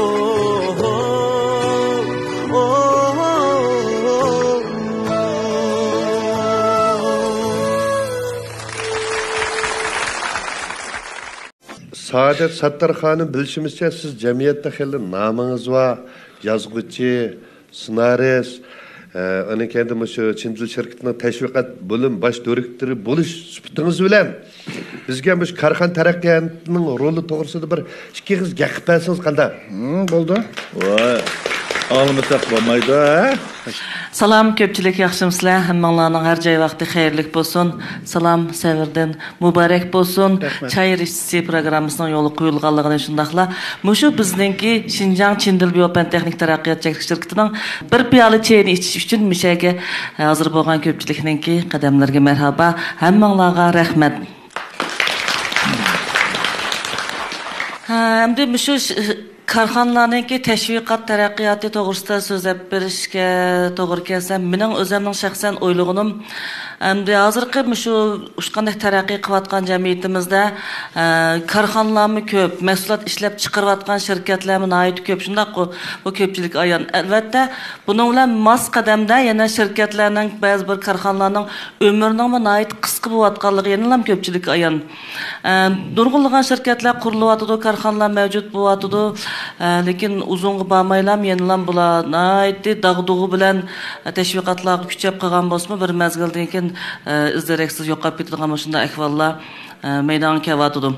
سائادەت ساتتار خانىم، بىلىشىمىزچە، سىز جەمئىيەتتە خېلى نامىڭىز بار، يازغۇچى، سېنارىست، ئە، ئاندىن كېيىن مۇشۇ چىن دىل شىركىتىنىڭ تەشۋىقات بۆلۈم باش دىرېكتورى بولۇش سۈپىتىڭىز بىلەن بىزگە مۇشۇ كارخانا تەرەققىياتىنىڭ رولى توغرىسىدا بىر ئىككى ئېغىز گەپ قىلىپ بەرسىڭىز قانداق؟ ھىم، بولدى. ۋاي، ئاڭلىمىساق بولمايدۇ، ھە؟ سالام، كۆپچىلىك ياخشىمۇسىلەر؟ ھەممىڭلارنىڭ ھەر جاي ۋاقتى خەيرلىك بولسۇن. سالام سەۋردىن مۇبارەك بولسۇن. رەھمەت. چاي رىشتىسى پروگراممىسىنىڭ يولغا قويۇلغانلىقىنى، شۇنداقلا مۇشۇ بىزنىڭكى شىنجاڭ چىن دىل بىيو پەن تېخنىك تەرەققىيات چەكلىك شىركىتىنىڭ بىر پىيالە چېيىنى ئىچىش ئۈچۈن مۇشۇ يەرگە ھازىر بولغان كۆپچىلىكنىڭكى قەدەملىرىگە مەرھابا، ھەممىڭلارغا رەھمەت. ھە، ئەمدى مۇشۇ ش-، كارخانىلارنىڭكى تەشۋىقات تەرەققىياتى توغرىسىدا سۆزلەپ بېرىشكە توغرا كەلسە، مېنىڭ ئۆزۈمنىڭ شەخسەن ئويلىغىنىم، ئەمدى ھازىرقى مۇشۇ ئۇچقاندەك تەرەققىي قىلىۋاتقان جەمئىيىتىمىزدە، ئە، كارخانىلارمۇ كۆپ، مەھسۇلات ئىشلەپ چىقىرىۋاتقان شىركەتلەرمۇ ناھايىتى كۆپ، شۇنداققۇ؟ بۇ كۆپچىلىككە ئايان. ئەلۋەتتە، بۇنىڭ بىلەن ماس قەدەمدە يەنە شىركەتلەرنىڭ، بەزى بىر كارخانىلارنىڭ ئۆمرىنىڭمۇ ناھايىتى قىسقا بولۇۋاتقانلىقى يەنىلا كۆپچىلىككە ئايان. ئە، نۇرغۇنلىغان شىركەتلەر قۇرۇلۇۋاتىدۇ، كارخانىلار مەۋجۇت بولۇۋاتىدۇ. ئە، لېكىن ئۇزۇنغا بارمايلا يەنىلا بۇلار ناھايىتى داغدۇغا بىلەن، ئە، تەشۋىقاتلارغا كۈچەپ قىلغان بولسىمۇ، بىر مەزگىلدىن كېيىن، ئە، ئىز دېرەكسىز يوقاپ كېتىدىغان مۇشۇنداق ئەھۋاللار، ئە، مەيدانغا كېلىۋاتىدۇ.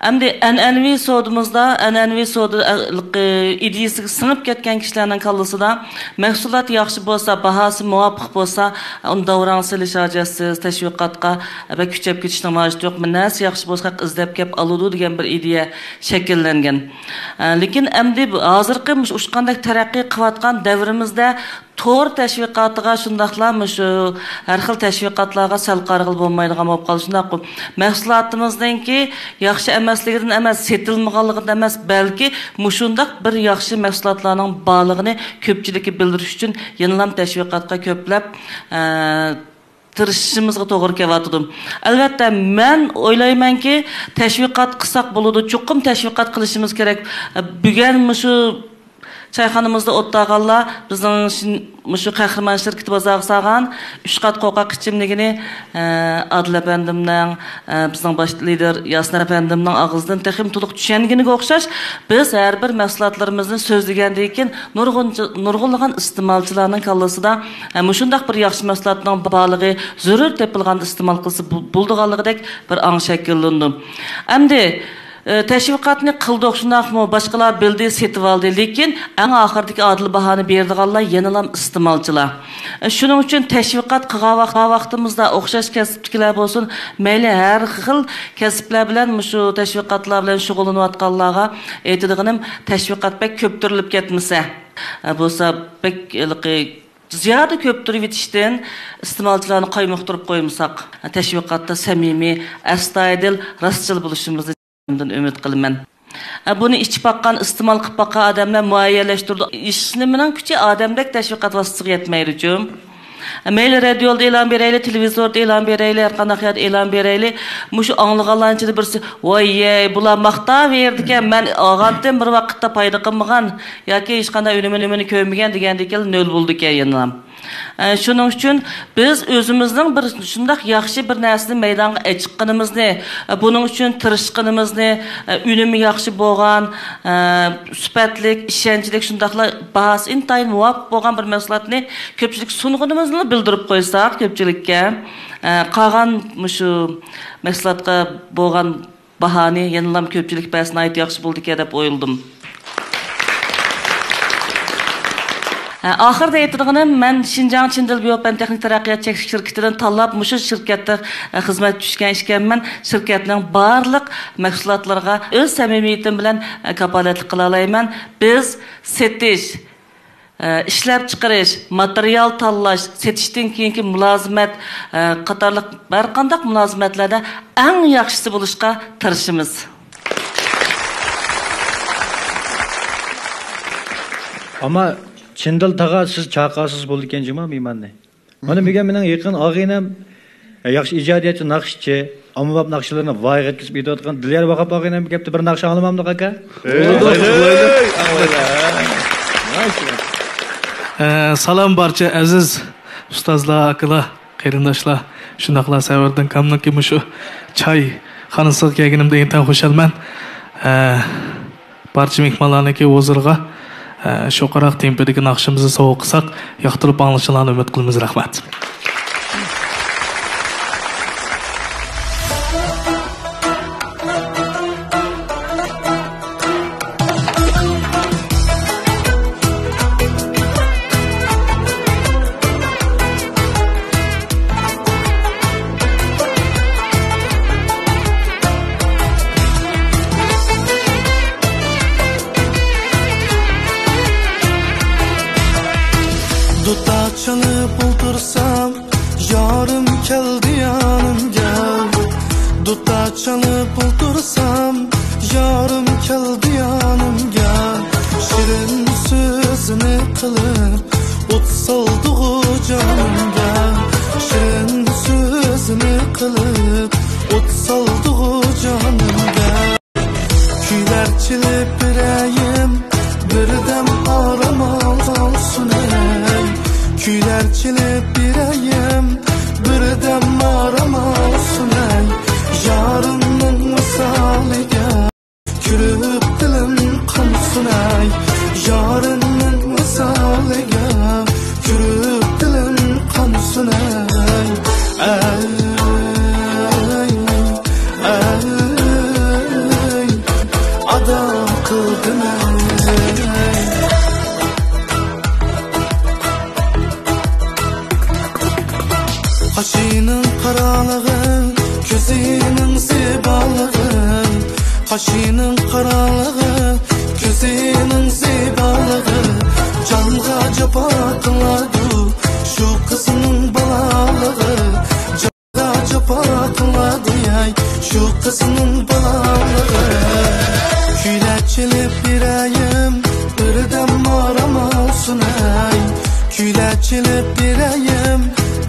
ئەمدى ئەنئەنىۋى سودىمىزدا، ئەنئەنىۋى سودا، ئە، ئىدىيىسىگە سىڭىپ كەتكەن كىشىلەرنىڭ كاللىسىدا مەھسۇلات ياخشى بولسا، باھاسى مۇۋاپىق بولسا، ئۇنى داۋراڭ سېلىش ھاجەتسىز، تەشۋىقاتقا بەك كۈچەپ كېتىشنىڭ ھاجىتى يوق. نەرسە ياخشى بولسا، خەق ئىزدەپ كەپ ئالىدۇ دېگەن بىر ئىدىيە شەكىللەنگەن. ئە، لېكىن ئەمدى بۇ ھازىرقى مۇشۇ ئۇچقاندەك تەرەققىي قىلىۋاتقان دەۋرىمىزدە تور تەشۋىقاتىغا، شۇنداقلا مۇشۇ ھەر خىل تەشۋىقاتلارغا سەل قارىغىلى بولمايدىغان بولۇپ قالدى. شۇنداققۇ، مەھسۇلاتىمىزنىڭكى ياخشى ئەمەسلىكىدىن ئەمەس، سېتىلمىغانلىقىدىن ئەمەس، بەلكى مۇشۇنداق بىر ياخشى مەھسۇلاتلارنىڭ بارلىقىنى كۆپچىلىككە بىلدۈرۈش ئۈچۈن يەنىلا تەشۋىقاتقا كۆپلەپ، ئە، تىرىشىشىمىزغا توغرا كېلىۋاتىدۇ. ئەلۋەتتە، مەن ئويلايمەنكى، تەشۋىقات قىلساق بولىدۇ، چوقۇم تەشۋىقات قىلىشىمىز كېرەك. بۈگۈن مۇشۇ چايخانىمىزدا ئولتۇرغانلار بىزنىڭ شىن-، مۇشۇ قەھرىمان شىركىتى بازارغا سالغان ئۈچ قات قورقاق ئىچىملىكىنى، ئە، ئادىل ئەپەندىمنىڭ، ئە، بىزنىڭ باش لىدېر ياسىن ئەپەندىمنىڭ ئاغزىدىن تېخىمۇ تولۇق چۈشەنگىنىگە ئوخشاش، بىز ھەر بىر مەھسۇلاتلىرىمىزنى سۆزلىگەندىن كېيىن نۇرغۇن، نۇرغۇنلىغان ئىستېمالچىلارنىڭ كاللىسىدا، ئە، مۇشۇنداق بىر ياخشى مەھسۇلاتنىڭ بارلىقى زۆرۈر تېپىلغان ئىستېمال قىلسا بو-، بولىدىغانلىقىدەك بىر ئاڭ شەكىللىنىدۇ. ئەمدى ئى، تەشۋىقاتنى قىلدۇق، شۇنداقمۇ؟ باشقىلار بىلدى، سېتىۋالدى. لېكىن ئەڭ ئاخىرىدىكى ئادىل باھانى بېرىدىغانلار يەنىلا ئىستېمالچىلار. ئى، شۇنىڭ ئۈچۈن تەشۋىقات قىلغان ۋاق-، ۋاقتىمىزدا ئوخشاش كەسىپتىكىلەر بولسۇن، مەيلى ھەر خىل كەسىپلەر بىلەن، مۇشۇ تەشۋىقاتلار بىلەن شۇغۇللىنىۋاتقانلارغا ئېيتىدىغىنىم، تەشۋىقات بەك كۆپتۈرۈلۈپ كەتمىسە، ئى، بولسا بەك ھېلىقى زىيادە كۆپتۈرۈۋېتىشتىن ئىستېمالچىلارنى قايمۇقتۇرۇپ قويمىساق، تەشۋىقاتتا سەمىمىي، ئەستايىدىل، راستچىل بولۇشىمىزنى ئۈمىد قىلىمەن. ئە، بۇنى ئىچىپ باققان، ئىستېمال قىلىپ باققان ئادەملەر مۇئەييەنلەشتۈرىدۇ. ھېچنېمىنىڭ كۈچى ئادەمدەك تەشۋىقات ۋاسىتىسىگە يەتمەيدۇ جۇم. ئە، مەيلى رادىيودا ئېلان بېرەيلى، تېلېۋىزوردا ئېلان بېرەيلى، ھەر قانداق يەردە ئېلان بېرەيلى، مۇشۇ ئاڭلىغانلارنىڭ ئىچىدە بىرسى، ۋاي يەي، بۇلار ماختاۋېرىدىكەن، مەن ئالغانتىم، بىر ۋاقىتتا پايدا قىلمىغان ياكى ھېچقانداق ئۈنۈمىنى، ئۈنۈمىنى كۆرمىگەن دېگەندىكىن نۆل بولىدىكەن يەنىلا. ئە، شۇنىڭ ئۈچۈن بىز ئۆزىمىزنىڭ بىر شۇنداق ياخشى بىر نەرسىنى مەيدانغا ئەچىققىنىمىزنى، ئە، بۇنىڭ ئۈچۈن تىرىشقىنىمىزنى، ئە، ئۈنۈمى ياخشى بولغان، ئە، سۈپەتلىك، ئىشەنچلىك، شۇنداقلا باھاسى ئىنتايىن مۇۋاپىق بولغان بىر مەھسۇلاتنى كۆپچىلىككە سۇنغىنىمىزنى بىلدۈرۈپ قويساق، كۆپچىلىككە، ئە، قالغان مۇشۇ مەھسۇلاتقا بولغان باھانى يەنىلا كۆپچىلىك بەرسە ناھايىتى ياخشى بولىدىكەن دەپ ئويلىدىم. ھە، ئاخىرىدا ئېيتىدىغىنىم، مەن شىنجاڭ چىندىل بىيو پەن تېخنىك تەرەققىيات چەكلىك شىركىتىدىن تاللاپ، مۇشۇ شىركەتتە، ئە، خىزمەتكە چۈشكەن ئىكەنمەن. شىركەتنىڭ بارلىق مەھسۇلاتلىرىغا ئۆز سەمىمىيىتىم بىلەن، ئە، كاپالەتلىك قىلالايمەن. بىز سېتىش، ئىشلەپچىقىرىش، ماتېرىيال تاللاش، سېتىشتىن كېيىنكى مۇلازىمەت، قاتارلىق ھەرقانداق مۇلازىمەتلەردە ئەڭ ياخشىسى بولۇشقا تىرىشىمىز. ئەمما چىندىل تاغا سىز چاقىرسىز بولىدىكەن جۇما مېھماننى. مانا بۈگۈن مېنىڭ يېقىن ئاغىنەم، ياخشى ئىجادىيەتچى، ناخشىچى، ئاممىباب ناخشىلىرىنى ۋايىغا يەتكۈزۈپ ئېيتىۋاتقان دىليار ۋاھاپ ئاغىنەم بىر بىر ناخشا ئاڭلىمامدۇق ئاكا؟ ئە، سالام بارچە ئەزىز ئۇستازلار، ئاكىلار، قېرىنداشلار، شۇنداقلا سەۋەردىن كامنىڭكى مۇشۇ چايخانىسىغا كەلگىنىمدىن ئىنتايىن خۇشالمەن. ئە، بارچە مېھمانلارنىڭكى ھۇزۇرىغا، ئە، شوخراق تېمپىدىكى ناخشىمىزنى سوۋغا قىلساق، ياقتۇرۇپ ئاڭلىشىڭلارنى ئۈمىد قىلىمىز. رەھمەت. دۇتار چېلىپ ئولتۇرسام، يارىم كەلدى يېنىمغا. دۇتار چېلىپ ئولتۇرسام، يارىم كەلدى يېنىمغا. شېرىن سۆزىنى قىلىپ، ئوت سالدىغۇ جانىمغا. شېرىن سۆزىنى قىلىپ، ئوت سالدىغۇ جانىمغا. كۈيلەر چېلىپ بېرەيىم، بىردەم ئارام ئالسۇن ئەي. كۈيلەر چېلىپ بېرەيىم، بىردەم ئارام ئالسۇن ئەي. يارىمنىڭ ۋىسالىغا كۆرۈپ دىلىم قانسۇن ئەي. يارىمنىڭ ۋىسالىغا كۆرۈپ دىلىم قانسۇن ئەي. ئەي، ئەي، ئادا قىلدىم ئەي. قاشىنىڭ قارالىقى، كۆزىنىڭ زىبالىقى. قاشىنىڭ قارالىقى، كۆزىنىڭ زىبالىقى. جانغا جاپا قىلىدۇ شۇ قىزنىڭ بالالىقى. جانغا جاپا قىلىدۇ ئەي شۇ قىزنىڭ بالالىقى. كۈيلەر چېلىپ بېرەيىم، بىردەم ئارام ئالسۇن ئەي. كۈيلەر چېلىپ بېرەيىم،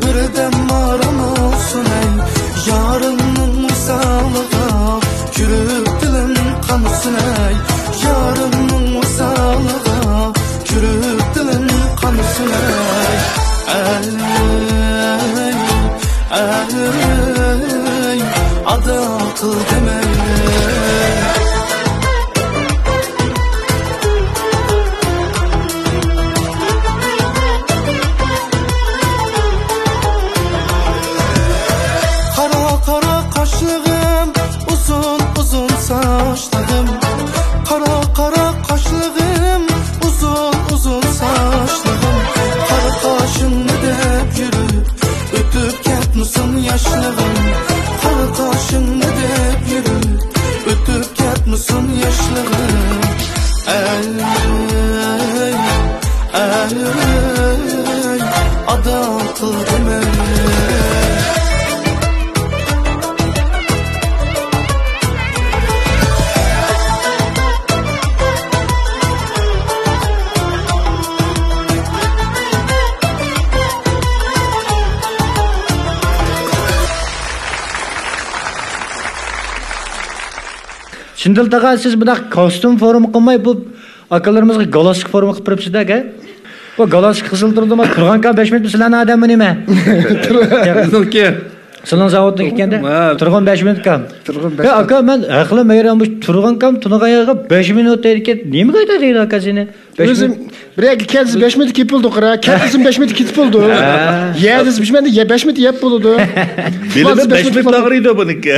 بىردەم ئارام ئالسۇن ئەي. يارىمنىڭ ۋىسالىغا كۆرۈپ دىلىم قانسۇن ئەي. يارىمنىڭ ۋىسالىغا ئادا قىلدىم. قارا، قارا قاشلىرىم، ئۇزۇن، ئۇزۇن ساچلىرىم. قارا، قارا قاشلىرىم، ئۇزۇن، ئۇزۇن ساچلىرىم. قارا قاشىمنى دەپ يۈرۈپ، ئۆتۈپ كەتمىسۇن ياشلىرىم. قارا قاشىمنى دەپ يۈرۈپ، ئۆتۈپ كەتمىسۇن ياشلىرىم. ئەي، ئەي، ئادا قىلدىم. چىندىل تاغا، سىز بۇنداق كاستيۇم فورما قىلماي، بۇ ئاكىلىرىمىزغا گالستۇك فورما قىلىپ بېرىپسىز-دە، ئاكا. بۇ گالستۇك قىزىل تۇرىدۇ، مانا تۇرغان ئاكام بەش مىنۇت سىلەرنىڭ ئادەممۇ نېمە؟ بىزنىڭكى. سىلىنىڭ زاۋۇتنىڭ ئىكەندە. ھە. تۇرغان بەش مىنۇت ئاكام. تۇرغان بەش مىنۇت. ئاكا، مەن ھەقلىم ھەيران، مۇشۇ تۇرغان ئاكام تۇرغان يەرگە بەش مىنۇت دەيدىكەن. نېمىگە ئايتىدۇ ئاكا سېنى؟ بەش مىنۇت. ئۆزۈم بىر يەرگە كەلسە بەش مىنۇت كېلىپ بولىدۇ، قارا. كەتسە بەش مىنۇت كېتىپ بولىدۇ. ھە. يە دېسە بىش مىنۇت، يە بەش مىنۇت يەپ بولىدۇ. بىلىمى بەش مىنۇت ئاغرىيدۇ بۇنىڭكى.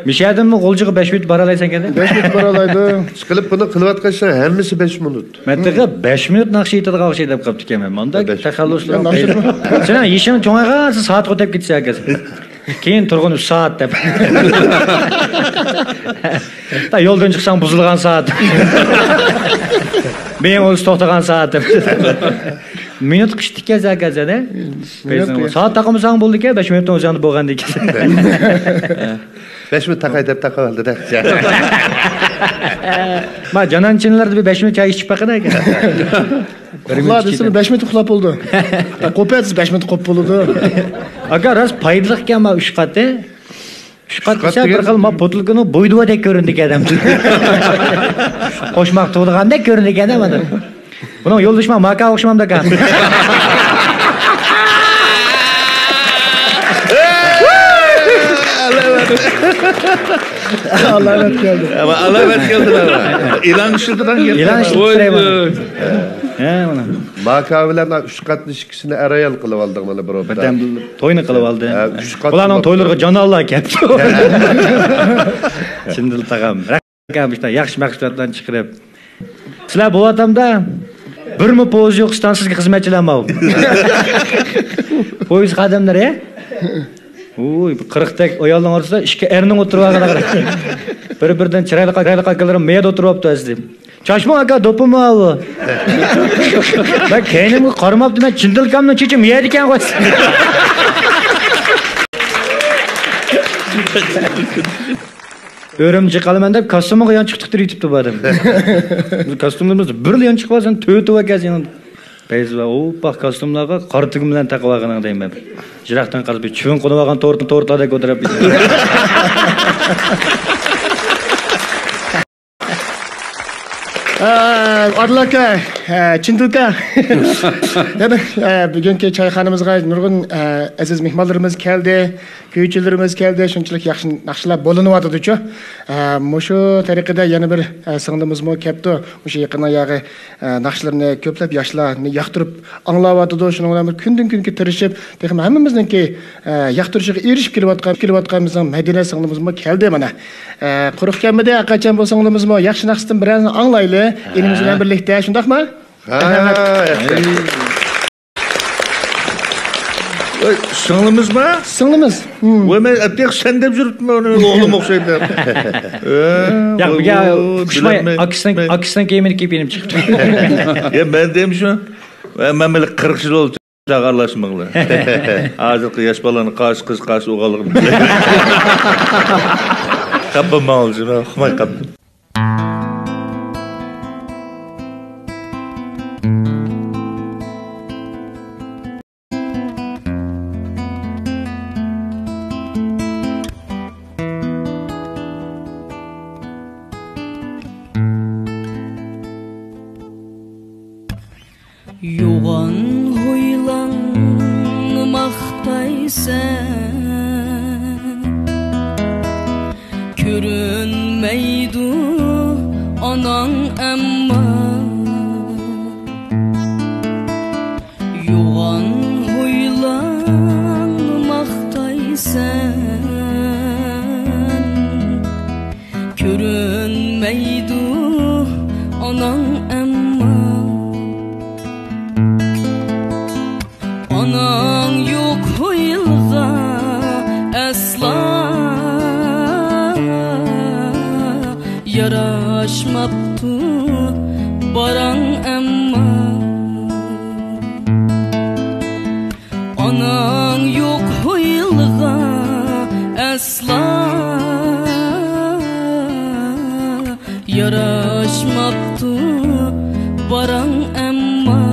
مىشەدىنمۇ غۇلجىغا بەش مىنۇت بارالايسەن ئىكەن. بەش مىنۇت بارالايدۇ. ئىشقىلىپ بۇنى قىلىۋاتقان ئىشلار ھەممىسى بەش مىنۇت. مەن تېخى بەش مىنۇت ناخشا ئېيتىدىغان ئوخشايدۇ دەپ قاپتىكەنمەن. مانداق بەش. تەخەللۇسلار. يا، ناخشا. سېنىڭ يېشىڭ چوڭايغانسېرى سائەتكە ئۆتۈپ كېتىسەن ئاكا. كېيىن تۇرغىن ئۈچ سائەت دەپ. تا يولدىن چىقساڭ بۇزۇلغان سائەت. مېڭە ئۇرۇش توختىغان سائەت دەپ. مىنۇت قىشتىكەن ئاكا سەن، ھە؟ مىنۇت قىش. سائەت تاقىمىساڭ بولدىكەن، بەش مىنۇتتىن ئۆزۈڭدە بولغاندىكەن. بەش مىنۇت تاقاي دەپ تاقاۋالدى-دە. ما جانان چىنلاردا بىر بەش مىنۇت چاي ئىچىپ باقىدۇ ئاكا. بىر مىنۇت ئۇخلا دېسىمۇ ئىچىدە. بەش مىنۇت ئۇخلاپ بولىدۇ. قوپە دېسە بەش مىنۇت قوپ بولىدۇ. ئاكا، راست پايدىلىق ئىكەن ما ئۈچ قاتى. ئۈچ قات ئۈچ قات دېسە، دېگەن بىر خىل ما بوتۇلكىنىڭ بويدىۋادەك كۆرۈندىكەن ئادەم. قوشماق تۇغىدىغاندەك كۆرۈندىكەن ئادەم. بۇنىڭ يولدىشى ما ماكا ئوخشىمامدۇ ئاكا؟ ئالامەت كەلدى. ئالامەت كەلدى. ئىلان ئىشلىتىدىغان گەپ. ئىلان ئىشلىتىپ تۇراي مانا. ھە، مانا. ماكا بىلەن ئۈچ قاتنى ئىككىسىنى ئەر-ئايال قىلىۋالدىڭ مانا بۇ روبدا. بىردەم توينى قىلىۋالدى. ھە، ئۈچ قات بۇلارنىڭ تويلىرىغا جانانلار كەپتۇ. چىندىل تاغام. مۇشۇنداق ياخشى مەھسۇلاتلارنى چىقىرىپ. سىلەر بۇ ۋاتاندا بىرمۇ پويىز يوق ئىستانسىزغا خىزمەتچىلەر ماۋۇ. پويىز خادىملىرى. ئۇي، قىرىقتەك ئايالنىڭ ئارىسىدا ئىككى ئەرنىڭ ئولتۇرۇۋالغانلىقى. بىر-بىرىدىن چىرايلىق، چىرايلىق ئاكىلىرىم مەيەردە ئولتۇرۇۋاپتۇ ئەسلى. چاچما ئاكا، دوپپىمۇ ئاۋۇ. مەن كەينىمگە قارىماپتىمەن، چىندىلكامنىڭ چېچى مىيەدىكەن غوي. ئۆرۈمچى قالىمەن دەپ كاستيۇمىغا يانچۇق تىقتۇرۇپ يېتىپتۇ بۇ ئادەم. بىز كاستيۇملىرىمىزدا بىرلا يانچۇق بار، سەن تۆتى بار ئىكەنسەن. بەزىلەر ئوپپاق كاستيۇملارغا قارا تۈگمىلەرنى تاقىۋالغىنىڭ دەيمەن. يىراقتىن قارىسا بىر چىۋىن قونۇۋالغان تورت، تورتلاردەك ئولتۇرۇپ. ئە، ئادىل ئاكا، ئە، چىندىل ئاكا. يەنە، ئە، بۈگۈنكى چايخانىمىزغا نۇرغۇن، ئە، ئەزىز مېھمانلىرىمىز كەلدى، كۈيچىلىرىمىز كەلدى، شۇنچىلىك ياخشى ناخشىلار بولۇنۇۋاتىدۇچۇ. ئە، مۇشۇ تەرىقىدە يەنە بىر، ئە، سىڭلىمىزمۇ كەپتۇ. مۇشۇ يېقىندا ياغى، ئە، ناخشىلىرىنى كۆپلەپ ياشلار ياقتۇرۇپ ئاڭلاۋاتىدۇ. شۇنىڭ بىلەن بىر كۈندىن كۈنگە تىرىشىپ، تېخىمۇ ھەممىمىزنىڭكى، ئە، ياقتۇرۇشىغا ئېرىشىپ كېلىۋاتقان، كېلىۋاتقان بىزنىڭ مەدىنە سىڭلىمىزمۇ كەلدى مانا. ئە، قۇرۇق كەلمىدى، ھەرقاچان بۇ سىڭلىمىزمۇ ياخشى ناخشىدىن بىرەرنى ئاڭلايلى. ھە. ئىنىمىز بىلەن بىرلىكتە، شۇنداقمۇ؟ ھە، ياخشى. ۋاي، سىڭلىمىزمۇ؟ سىڭلىمىز. ھىم. ۋاي، مەن ئەتىياق سەن دەپ يۈرۈپتىمەن ئۇنى، ئوغلۇم ئوخشايدۇ دەپ. ياق، بىگە ئۇقۇشماي، ئاكىسىنىڭ، ئاكىسىنىڭ كىيىمىنى كىيىپ يېنىپ چىقىپتۇ. يا، مەن دەيمەن شۇ. ۋە مەن بىلەن قىرىق يىل بولدى. چاغ ئارىلاشمىغىلى. ھازىرقى ياش بالىلارنىڭ قايسى قىز قايسى ئوغۇللۇقىنى بىلمەيدۇ. خەپ بولماڭ، ئۇقماي قاپتۇ. يوغان ھويلاڭنى ماختايسەن، كۆرۈنمەيدۇ ئاناڭ ئەمما، يوغان ھويلاڭنى ماختايسەن. كۆرۈنمەيدۇ ئاناڭ ئەمما، ئاناڭ يوق ھويلىغا ئەسلا ياراشماپتۇ باراڭ ئەمما. ئاناڭ يوق ھويلىغا ئەسلا ياراشماپتۇ باراڭ ئەمما.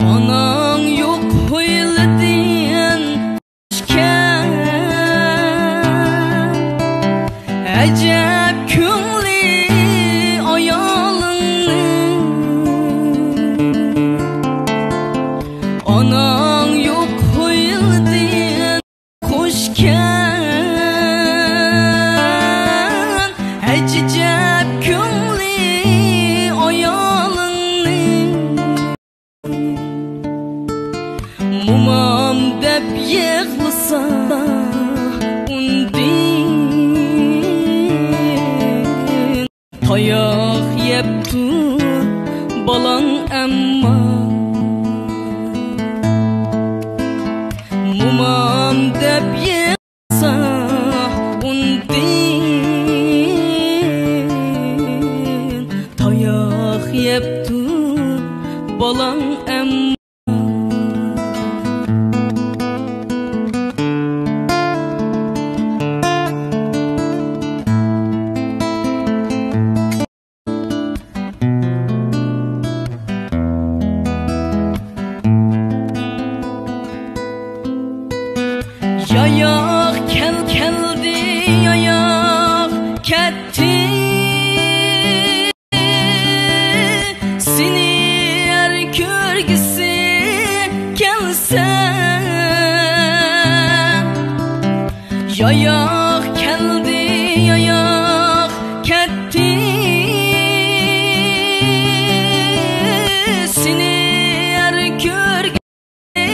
ئاناڭ يوق ھويلىدىن ئىكەن، ئەجەب كۆڭلى ئايالىڭنىڭ. ئاناڭ يوق ھويلىدىن خۇشكەن، ئەجەب كۆڭلى ئايالىڭنىڭ. مومام دەپ يىغلىسا ئۇندىن، تاياق يەپتۇ بالاڭ ئەمما. مومام دەپ يىغلىسا ئۇندىن، تاياق يەپتۇ بالاڭ ئەمما. ياياق كەل، كەلدى، ياياق كەتتى. سېنى ھەر كۆرگۈسى كەلسە، ياياق كەلدى، ياياق كەتتى. سېنى ھەر كۆرگۈسى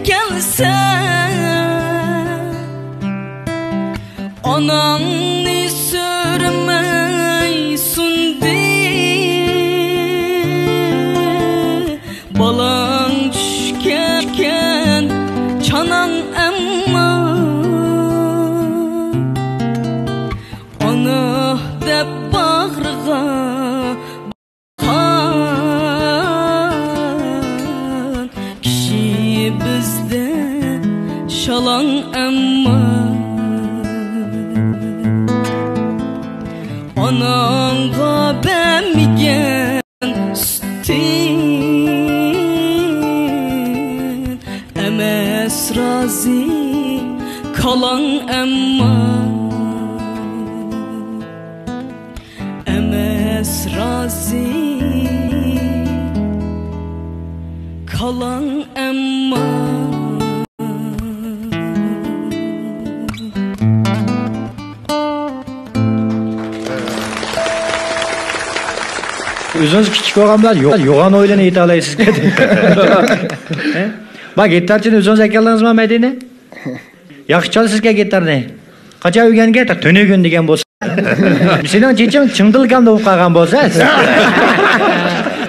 كەلسە، ئاناڭنى سۈرمەي سۇندى بالاڭ چۈشكەن چاناڭ ئەمما. ئانا دەپ باغرىغا قان كىشى بىزدە شالاڭ ئەمما. ئاناڭغا بەرمىگەن سۈتتىن ئەمەس رازى كالاڭ ئەمما. ئەمەس رازى كالاڭ ئەمما. ئۆزىڭىز كىچىك بولغان بىلەن يو-، يوغان ھويلىنى ئېيتالايسىزكەن. ھە؟ ما گىتارچىنى ئۆزىڭىز ئەكەلدىڭىزما مەدىنە؟ ياخشى چالىسىزكەن گىتارنى. قاچان ئۆگەنگەن؟ تۈنۈگۈن دېگەن بولسا. سېنىڭ چېچىڭ چىڭدىلگان بولۇپ قالغان بولسا.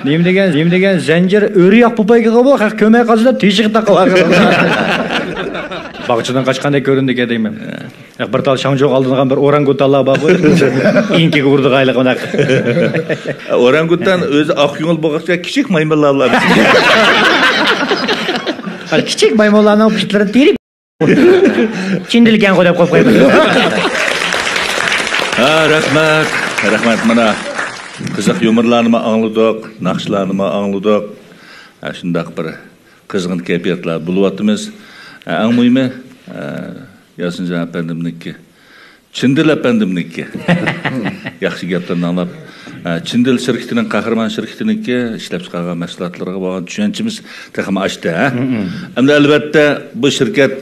نېمە دېگەن، نېمە دېگەن زەنجىر ئۆرە ياق پوپايكىغا بۇ، خەق كۆرمەي قالسا دەپ تېشىغا تاقىۋالغان. باغچىدىن قاچقاندەك كۆرۈندىكەن دەيمەن. ياق، بىر تال شاڭجۇغا ئالدىنغان بىر ئورانگۇتانلار بار بۇ. ئېڭىكىگە ئۇرىدىغان ھېلىقى ئۇنداق. ئورانگۇتان ئۆزى ئاق كۆڭۈل بولغاچقا كىچىك مايمۇنلار بىلەن. كىچىك مايمۇنلارنىڭ پۇتلىرىنى تېرىپ چىندىلكەنغۇ دەپ قويۇپ قويىمىز. ھە، رەھمەت، رەھمەت. مانا قىزىق يۇمۇرلارنىمۇ ئاڭلىدۇق، ناخشىلارنىمۇ ئاڭلىدۇق. ھە، شۇنداق بىر قىزغىن كەيپىياتلار بولۇۋاتىمىز. ھە، ئەڭ مۇھىمى، ھە، ياسىنجان ئەپەندىمنىڭكى، چىندىل ئەپەندىمنىڭكى ياخشى گەپلىرىنى ئاڭلاپ، ئە، چىندىل شىركىتىنىڭ، قەھرىمان شىركىتىنىڭكى ئىشلەپچىقارغان مەھسۇلاتلىرىغا بولغان چۈشەنچىمىز تېخىمۇ ئاشتى، ھە؟ ئەمدى ئەلۋەتتە بۇ شىركەت،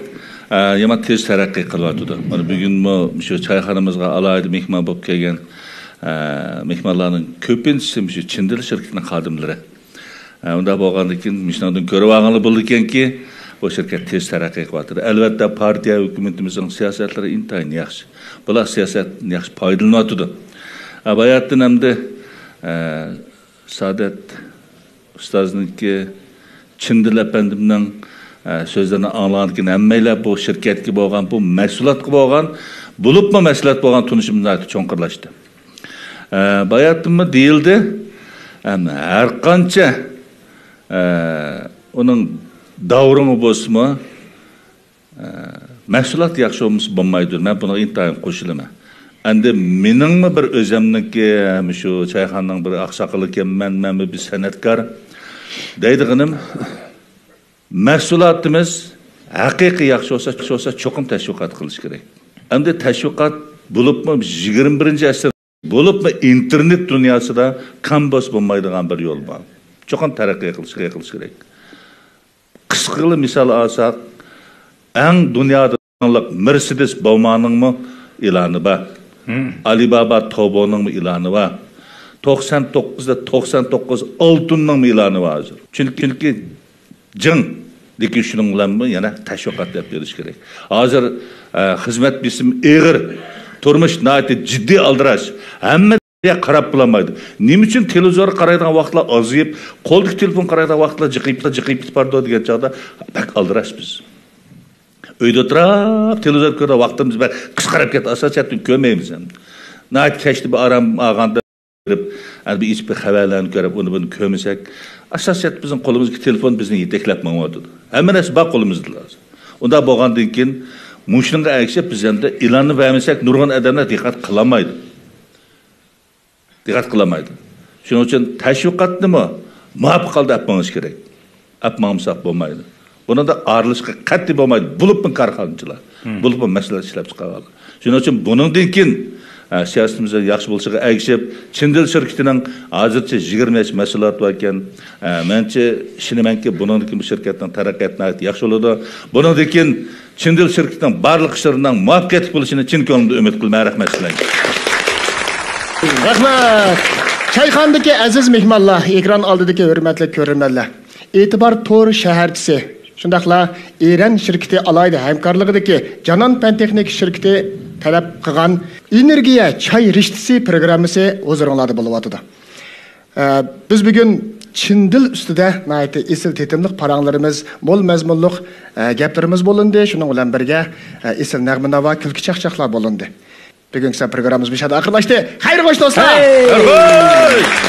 ئە، يامان تېز تەرەققىي قىلىۋاتىدۇ. مانا بۈگۈنمۇ مۇشۇ چايخانىمىزغا ئالاھىدە مېھمان بولۇپ كەلگەن، ئە، مېھمانلارنىڭ كۆپىنچىسى مۇشۇ چىندىل شىركىتىنىڭ خادىملىرى. ئە، ئۇنداق بولغاندىن كېيىن، مۇشۇنىڭدىن كۆرۈۋالغىلى بولىدىكەنكى، بۇ شىركەت تېز تەرەققىي قىلىۋاتىدۇ. ئەلۋەتتە، پارتىيە ھۆكۈمىتىمىزنىڭ سىياسەتلىرى ئىنتايىن ياخشى. بۇلار سىياسەتتىن ياخشى پايدىلىنىۋاتىدۇ. ئە، باياتىن ئەمدى، ئە، سادەت ئۇستازنىڭكى چىندىل ئەپەندىمنىڭ، ئە، سۆزلىرىنى ئاڭلىغاندىن كېيىن، ھەممەيلەن بۇ شىركەتكە بولغان، بۇ مەھسۇلاتقا بولغان، بولۇپمۇ مەھسۇلات بولغان تونۇشىمىز ناھايىتى چوڭقۇرلاشتى. ئە، باياتىنمۇ دېيىلدى. ئەمما ھەر قانچە، ئە، ئۇنىڭ داۋرىڭى بولسىمۇ، ئە، مەھسۇلات ياخشى بولمىسا بولمايدۇ. مەن بۇنىڭغا ئىنتايىن قوشۇلىمەن. ئەمدى مېنىڭمۇ بىر ئۆزەمنىڭكى، مۇشۇ چايخانىنىڭ بىر ئاقساقىلى ئىكەنمەن، مەنمۇ بىر سەنئەتكار دەيدىغىنىم، مەھسۇلاتىمىز ھەقىقىي ياخشى بولسا، بولسا چوقۇم تەشۋىقات قىلىش كېرەك. ئەمدى تەشۋىقات بولۇپمۇ يىگىرمە بىرىنچى ئەسىر، بولۇپمۇ ئىنتېرنېت دۇنياسىدا كام بولسا بولمايدىغان بىر يول بار. چوقۇم تەرەققىي قىلىش، قىلىش كېرەك. قىسقىلا مىسال ئالساق، ئەڭ دۇنيادا داڭلىق مېرسېدېس بوۋمانىڭمۇ ئېلانى بار. ئالىبابا توبونىڭمۇ ئېلانى بار. توقسان توققۇزدا توقسان توققۇز ئالتۇننىڭمۇ ئېلانى بار ھازىر. چۈنكى، چۈنكى جىڭ، لېكىن شۇنىڭ بىلەنمۇ يەنە تەشۋىقات دەپ بېرىش كېرەك. ھازىر، ئە، خىزمەت بېسىمى ئېغىر، تۇرمۇش ناھايىتى جىددىي ئالدىراش. ھەممە يەرگە قاراپ بولالمايدۇ. نېمە ئۈچۈن تېلېۋىزورغا قارايدىغان ۋاقىتلار ئازىيىپ، قولدىكى تېلېفون قارايدىغان ۋاقىتلار جىقىيىپ، جىقىيىپ كېتىپ بارىدۇ دېگەن چاغدا بەك ئالدىراش بىز. ئۆيدە ئولتۇرۇپ تېلېۋىزور كۆرىدىغان ۋاقتىمىز بار، قىسقىراپ كېتىدۇ، ئاساسىيەتتىن كۆرمەيمىز ئەمدى. ناھايىتى كەچتە بىر ئارام ئالغاندا، بىر ئېچىپ بىر خەۋەرلەرنى كۆرۈپ، ئۇنى بۇنى كۆرمىسەك، ئاساسىيەتتە بىزنىڭ قولىمىزدىكى تېلېفون بىزنى يېتەكلەپ ماڭىۋاتىدۇ. ھەممە نەرسە بار قولىمىزدا ھازىر. ئۇنداق بولغاندىن كېيىن، مۇشۇنىڭغا ئەگىشىپ بىز ئەمدى ئېلاننى بەرمىسەك، نۇرغۇن ئادەملەر دىققەت قىلالمايدۇ. دىققەت قىلالمايدۇ. شۇنىڭ ئۈچۈن تەشۋىقاتنىمۇ مۇۋاپىق ھالدا ئەپ مېڭىش كېرەك. ئەپ ماڭمىساق بولمايدۇ. بۇنىڭدا ئارىلىشىشقا قەتئىي بولمايدۇ. بولۇپمۇ كارخانىچىلار، بولۇپمۇ مەھسۇلات ئىشلەپ چىقارغانلار. شۇنىڭ ئۈچۈن بۇنىڭدىن كېيىن، ئە، سىياسىتىمىزنىڭ ياخشى بولۇشىغا ئەگىشىپ، چىندىل شىركىتىنىڭ ھازىرچە يىگىرمە نەچچە مەھسۇلاتى باركەن. ئە، مەنچە ئىشىنىمەنكى، بۇنىڭدىن كېيىن بۇ شىركەتنىڭ تەرەققىياتى ناھايىتى ياخشى بولىدۇ. بۇنىڭدىن كېيىن چىندىل شىركىتىنىڭ بارلىق ئىشلىرىنىڭ مۇۋەپپەقىيەتلىك بولۇشىنى چىن كۆڭلۈمدىن ئۈمىد قىلىمەن. رەھمەت سىلەرگە. رەھمەت. چايخانىدىكى ئەزىز مېھمانلار، ئېكران ئالدىدىكى ھۆرمەتلىك كۆرۈرمەنلەر، ئېتىبار تور شەھەرچىسى، شۇنداقلا ئېرەن شىركىتى ئالاھىدە ھەمكارلىقىدىكى جانان پەن تېخنىكا شىركىتى تەلەپ قىلغان ئېنېرگىيە چاي رىشتىسى پروگراممىسى ھۇزۇرۇڭلاردا بولۇۋاتىدۇ. ئە، بىز بۈگۈن چىن دىل ئۈستىدە ناھايىتى ئېسىل تېتىملىق پاراڭلىرىمىز، مول مەزمۇنلۇق، ئە، گەپلىرىمىز بولۇندى. شۇنىڭ بىلەن بىرگە، ئە، ئېسىل نەغمە ناۋا، كۈلكە چاقچاقلار بولۇندى. بۈگۈنكى سەن پروگراممىمىز مۇشۇ يەردە ئاخىرلاشتى. خەير خوش دوستلار! خەير خوش!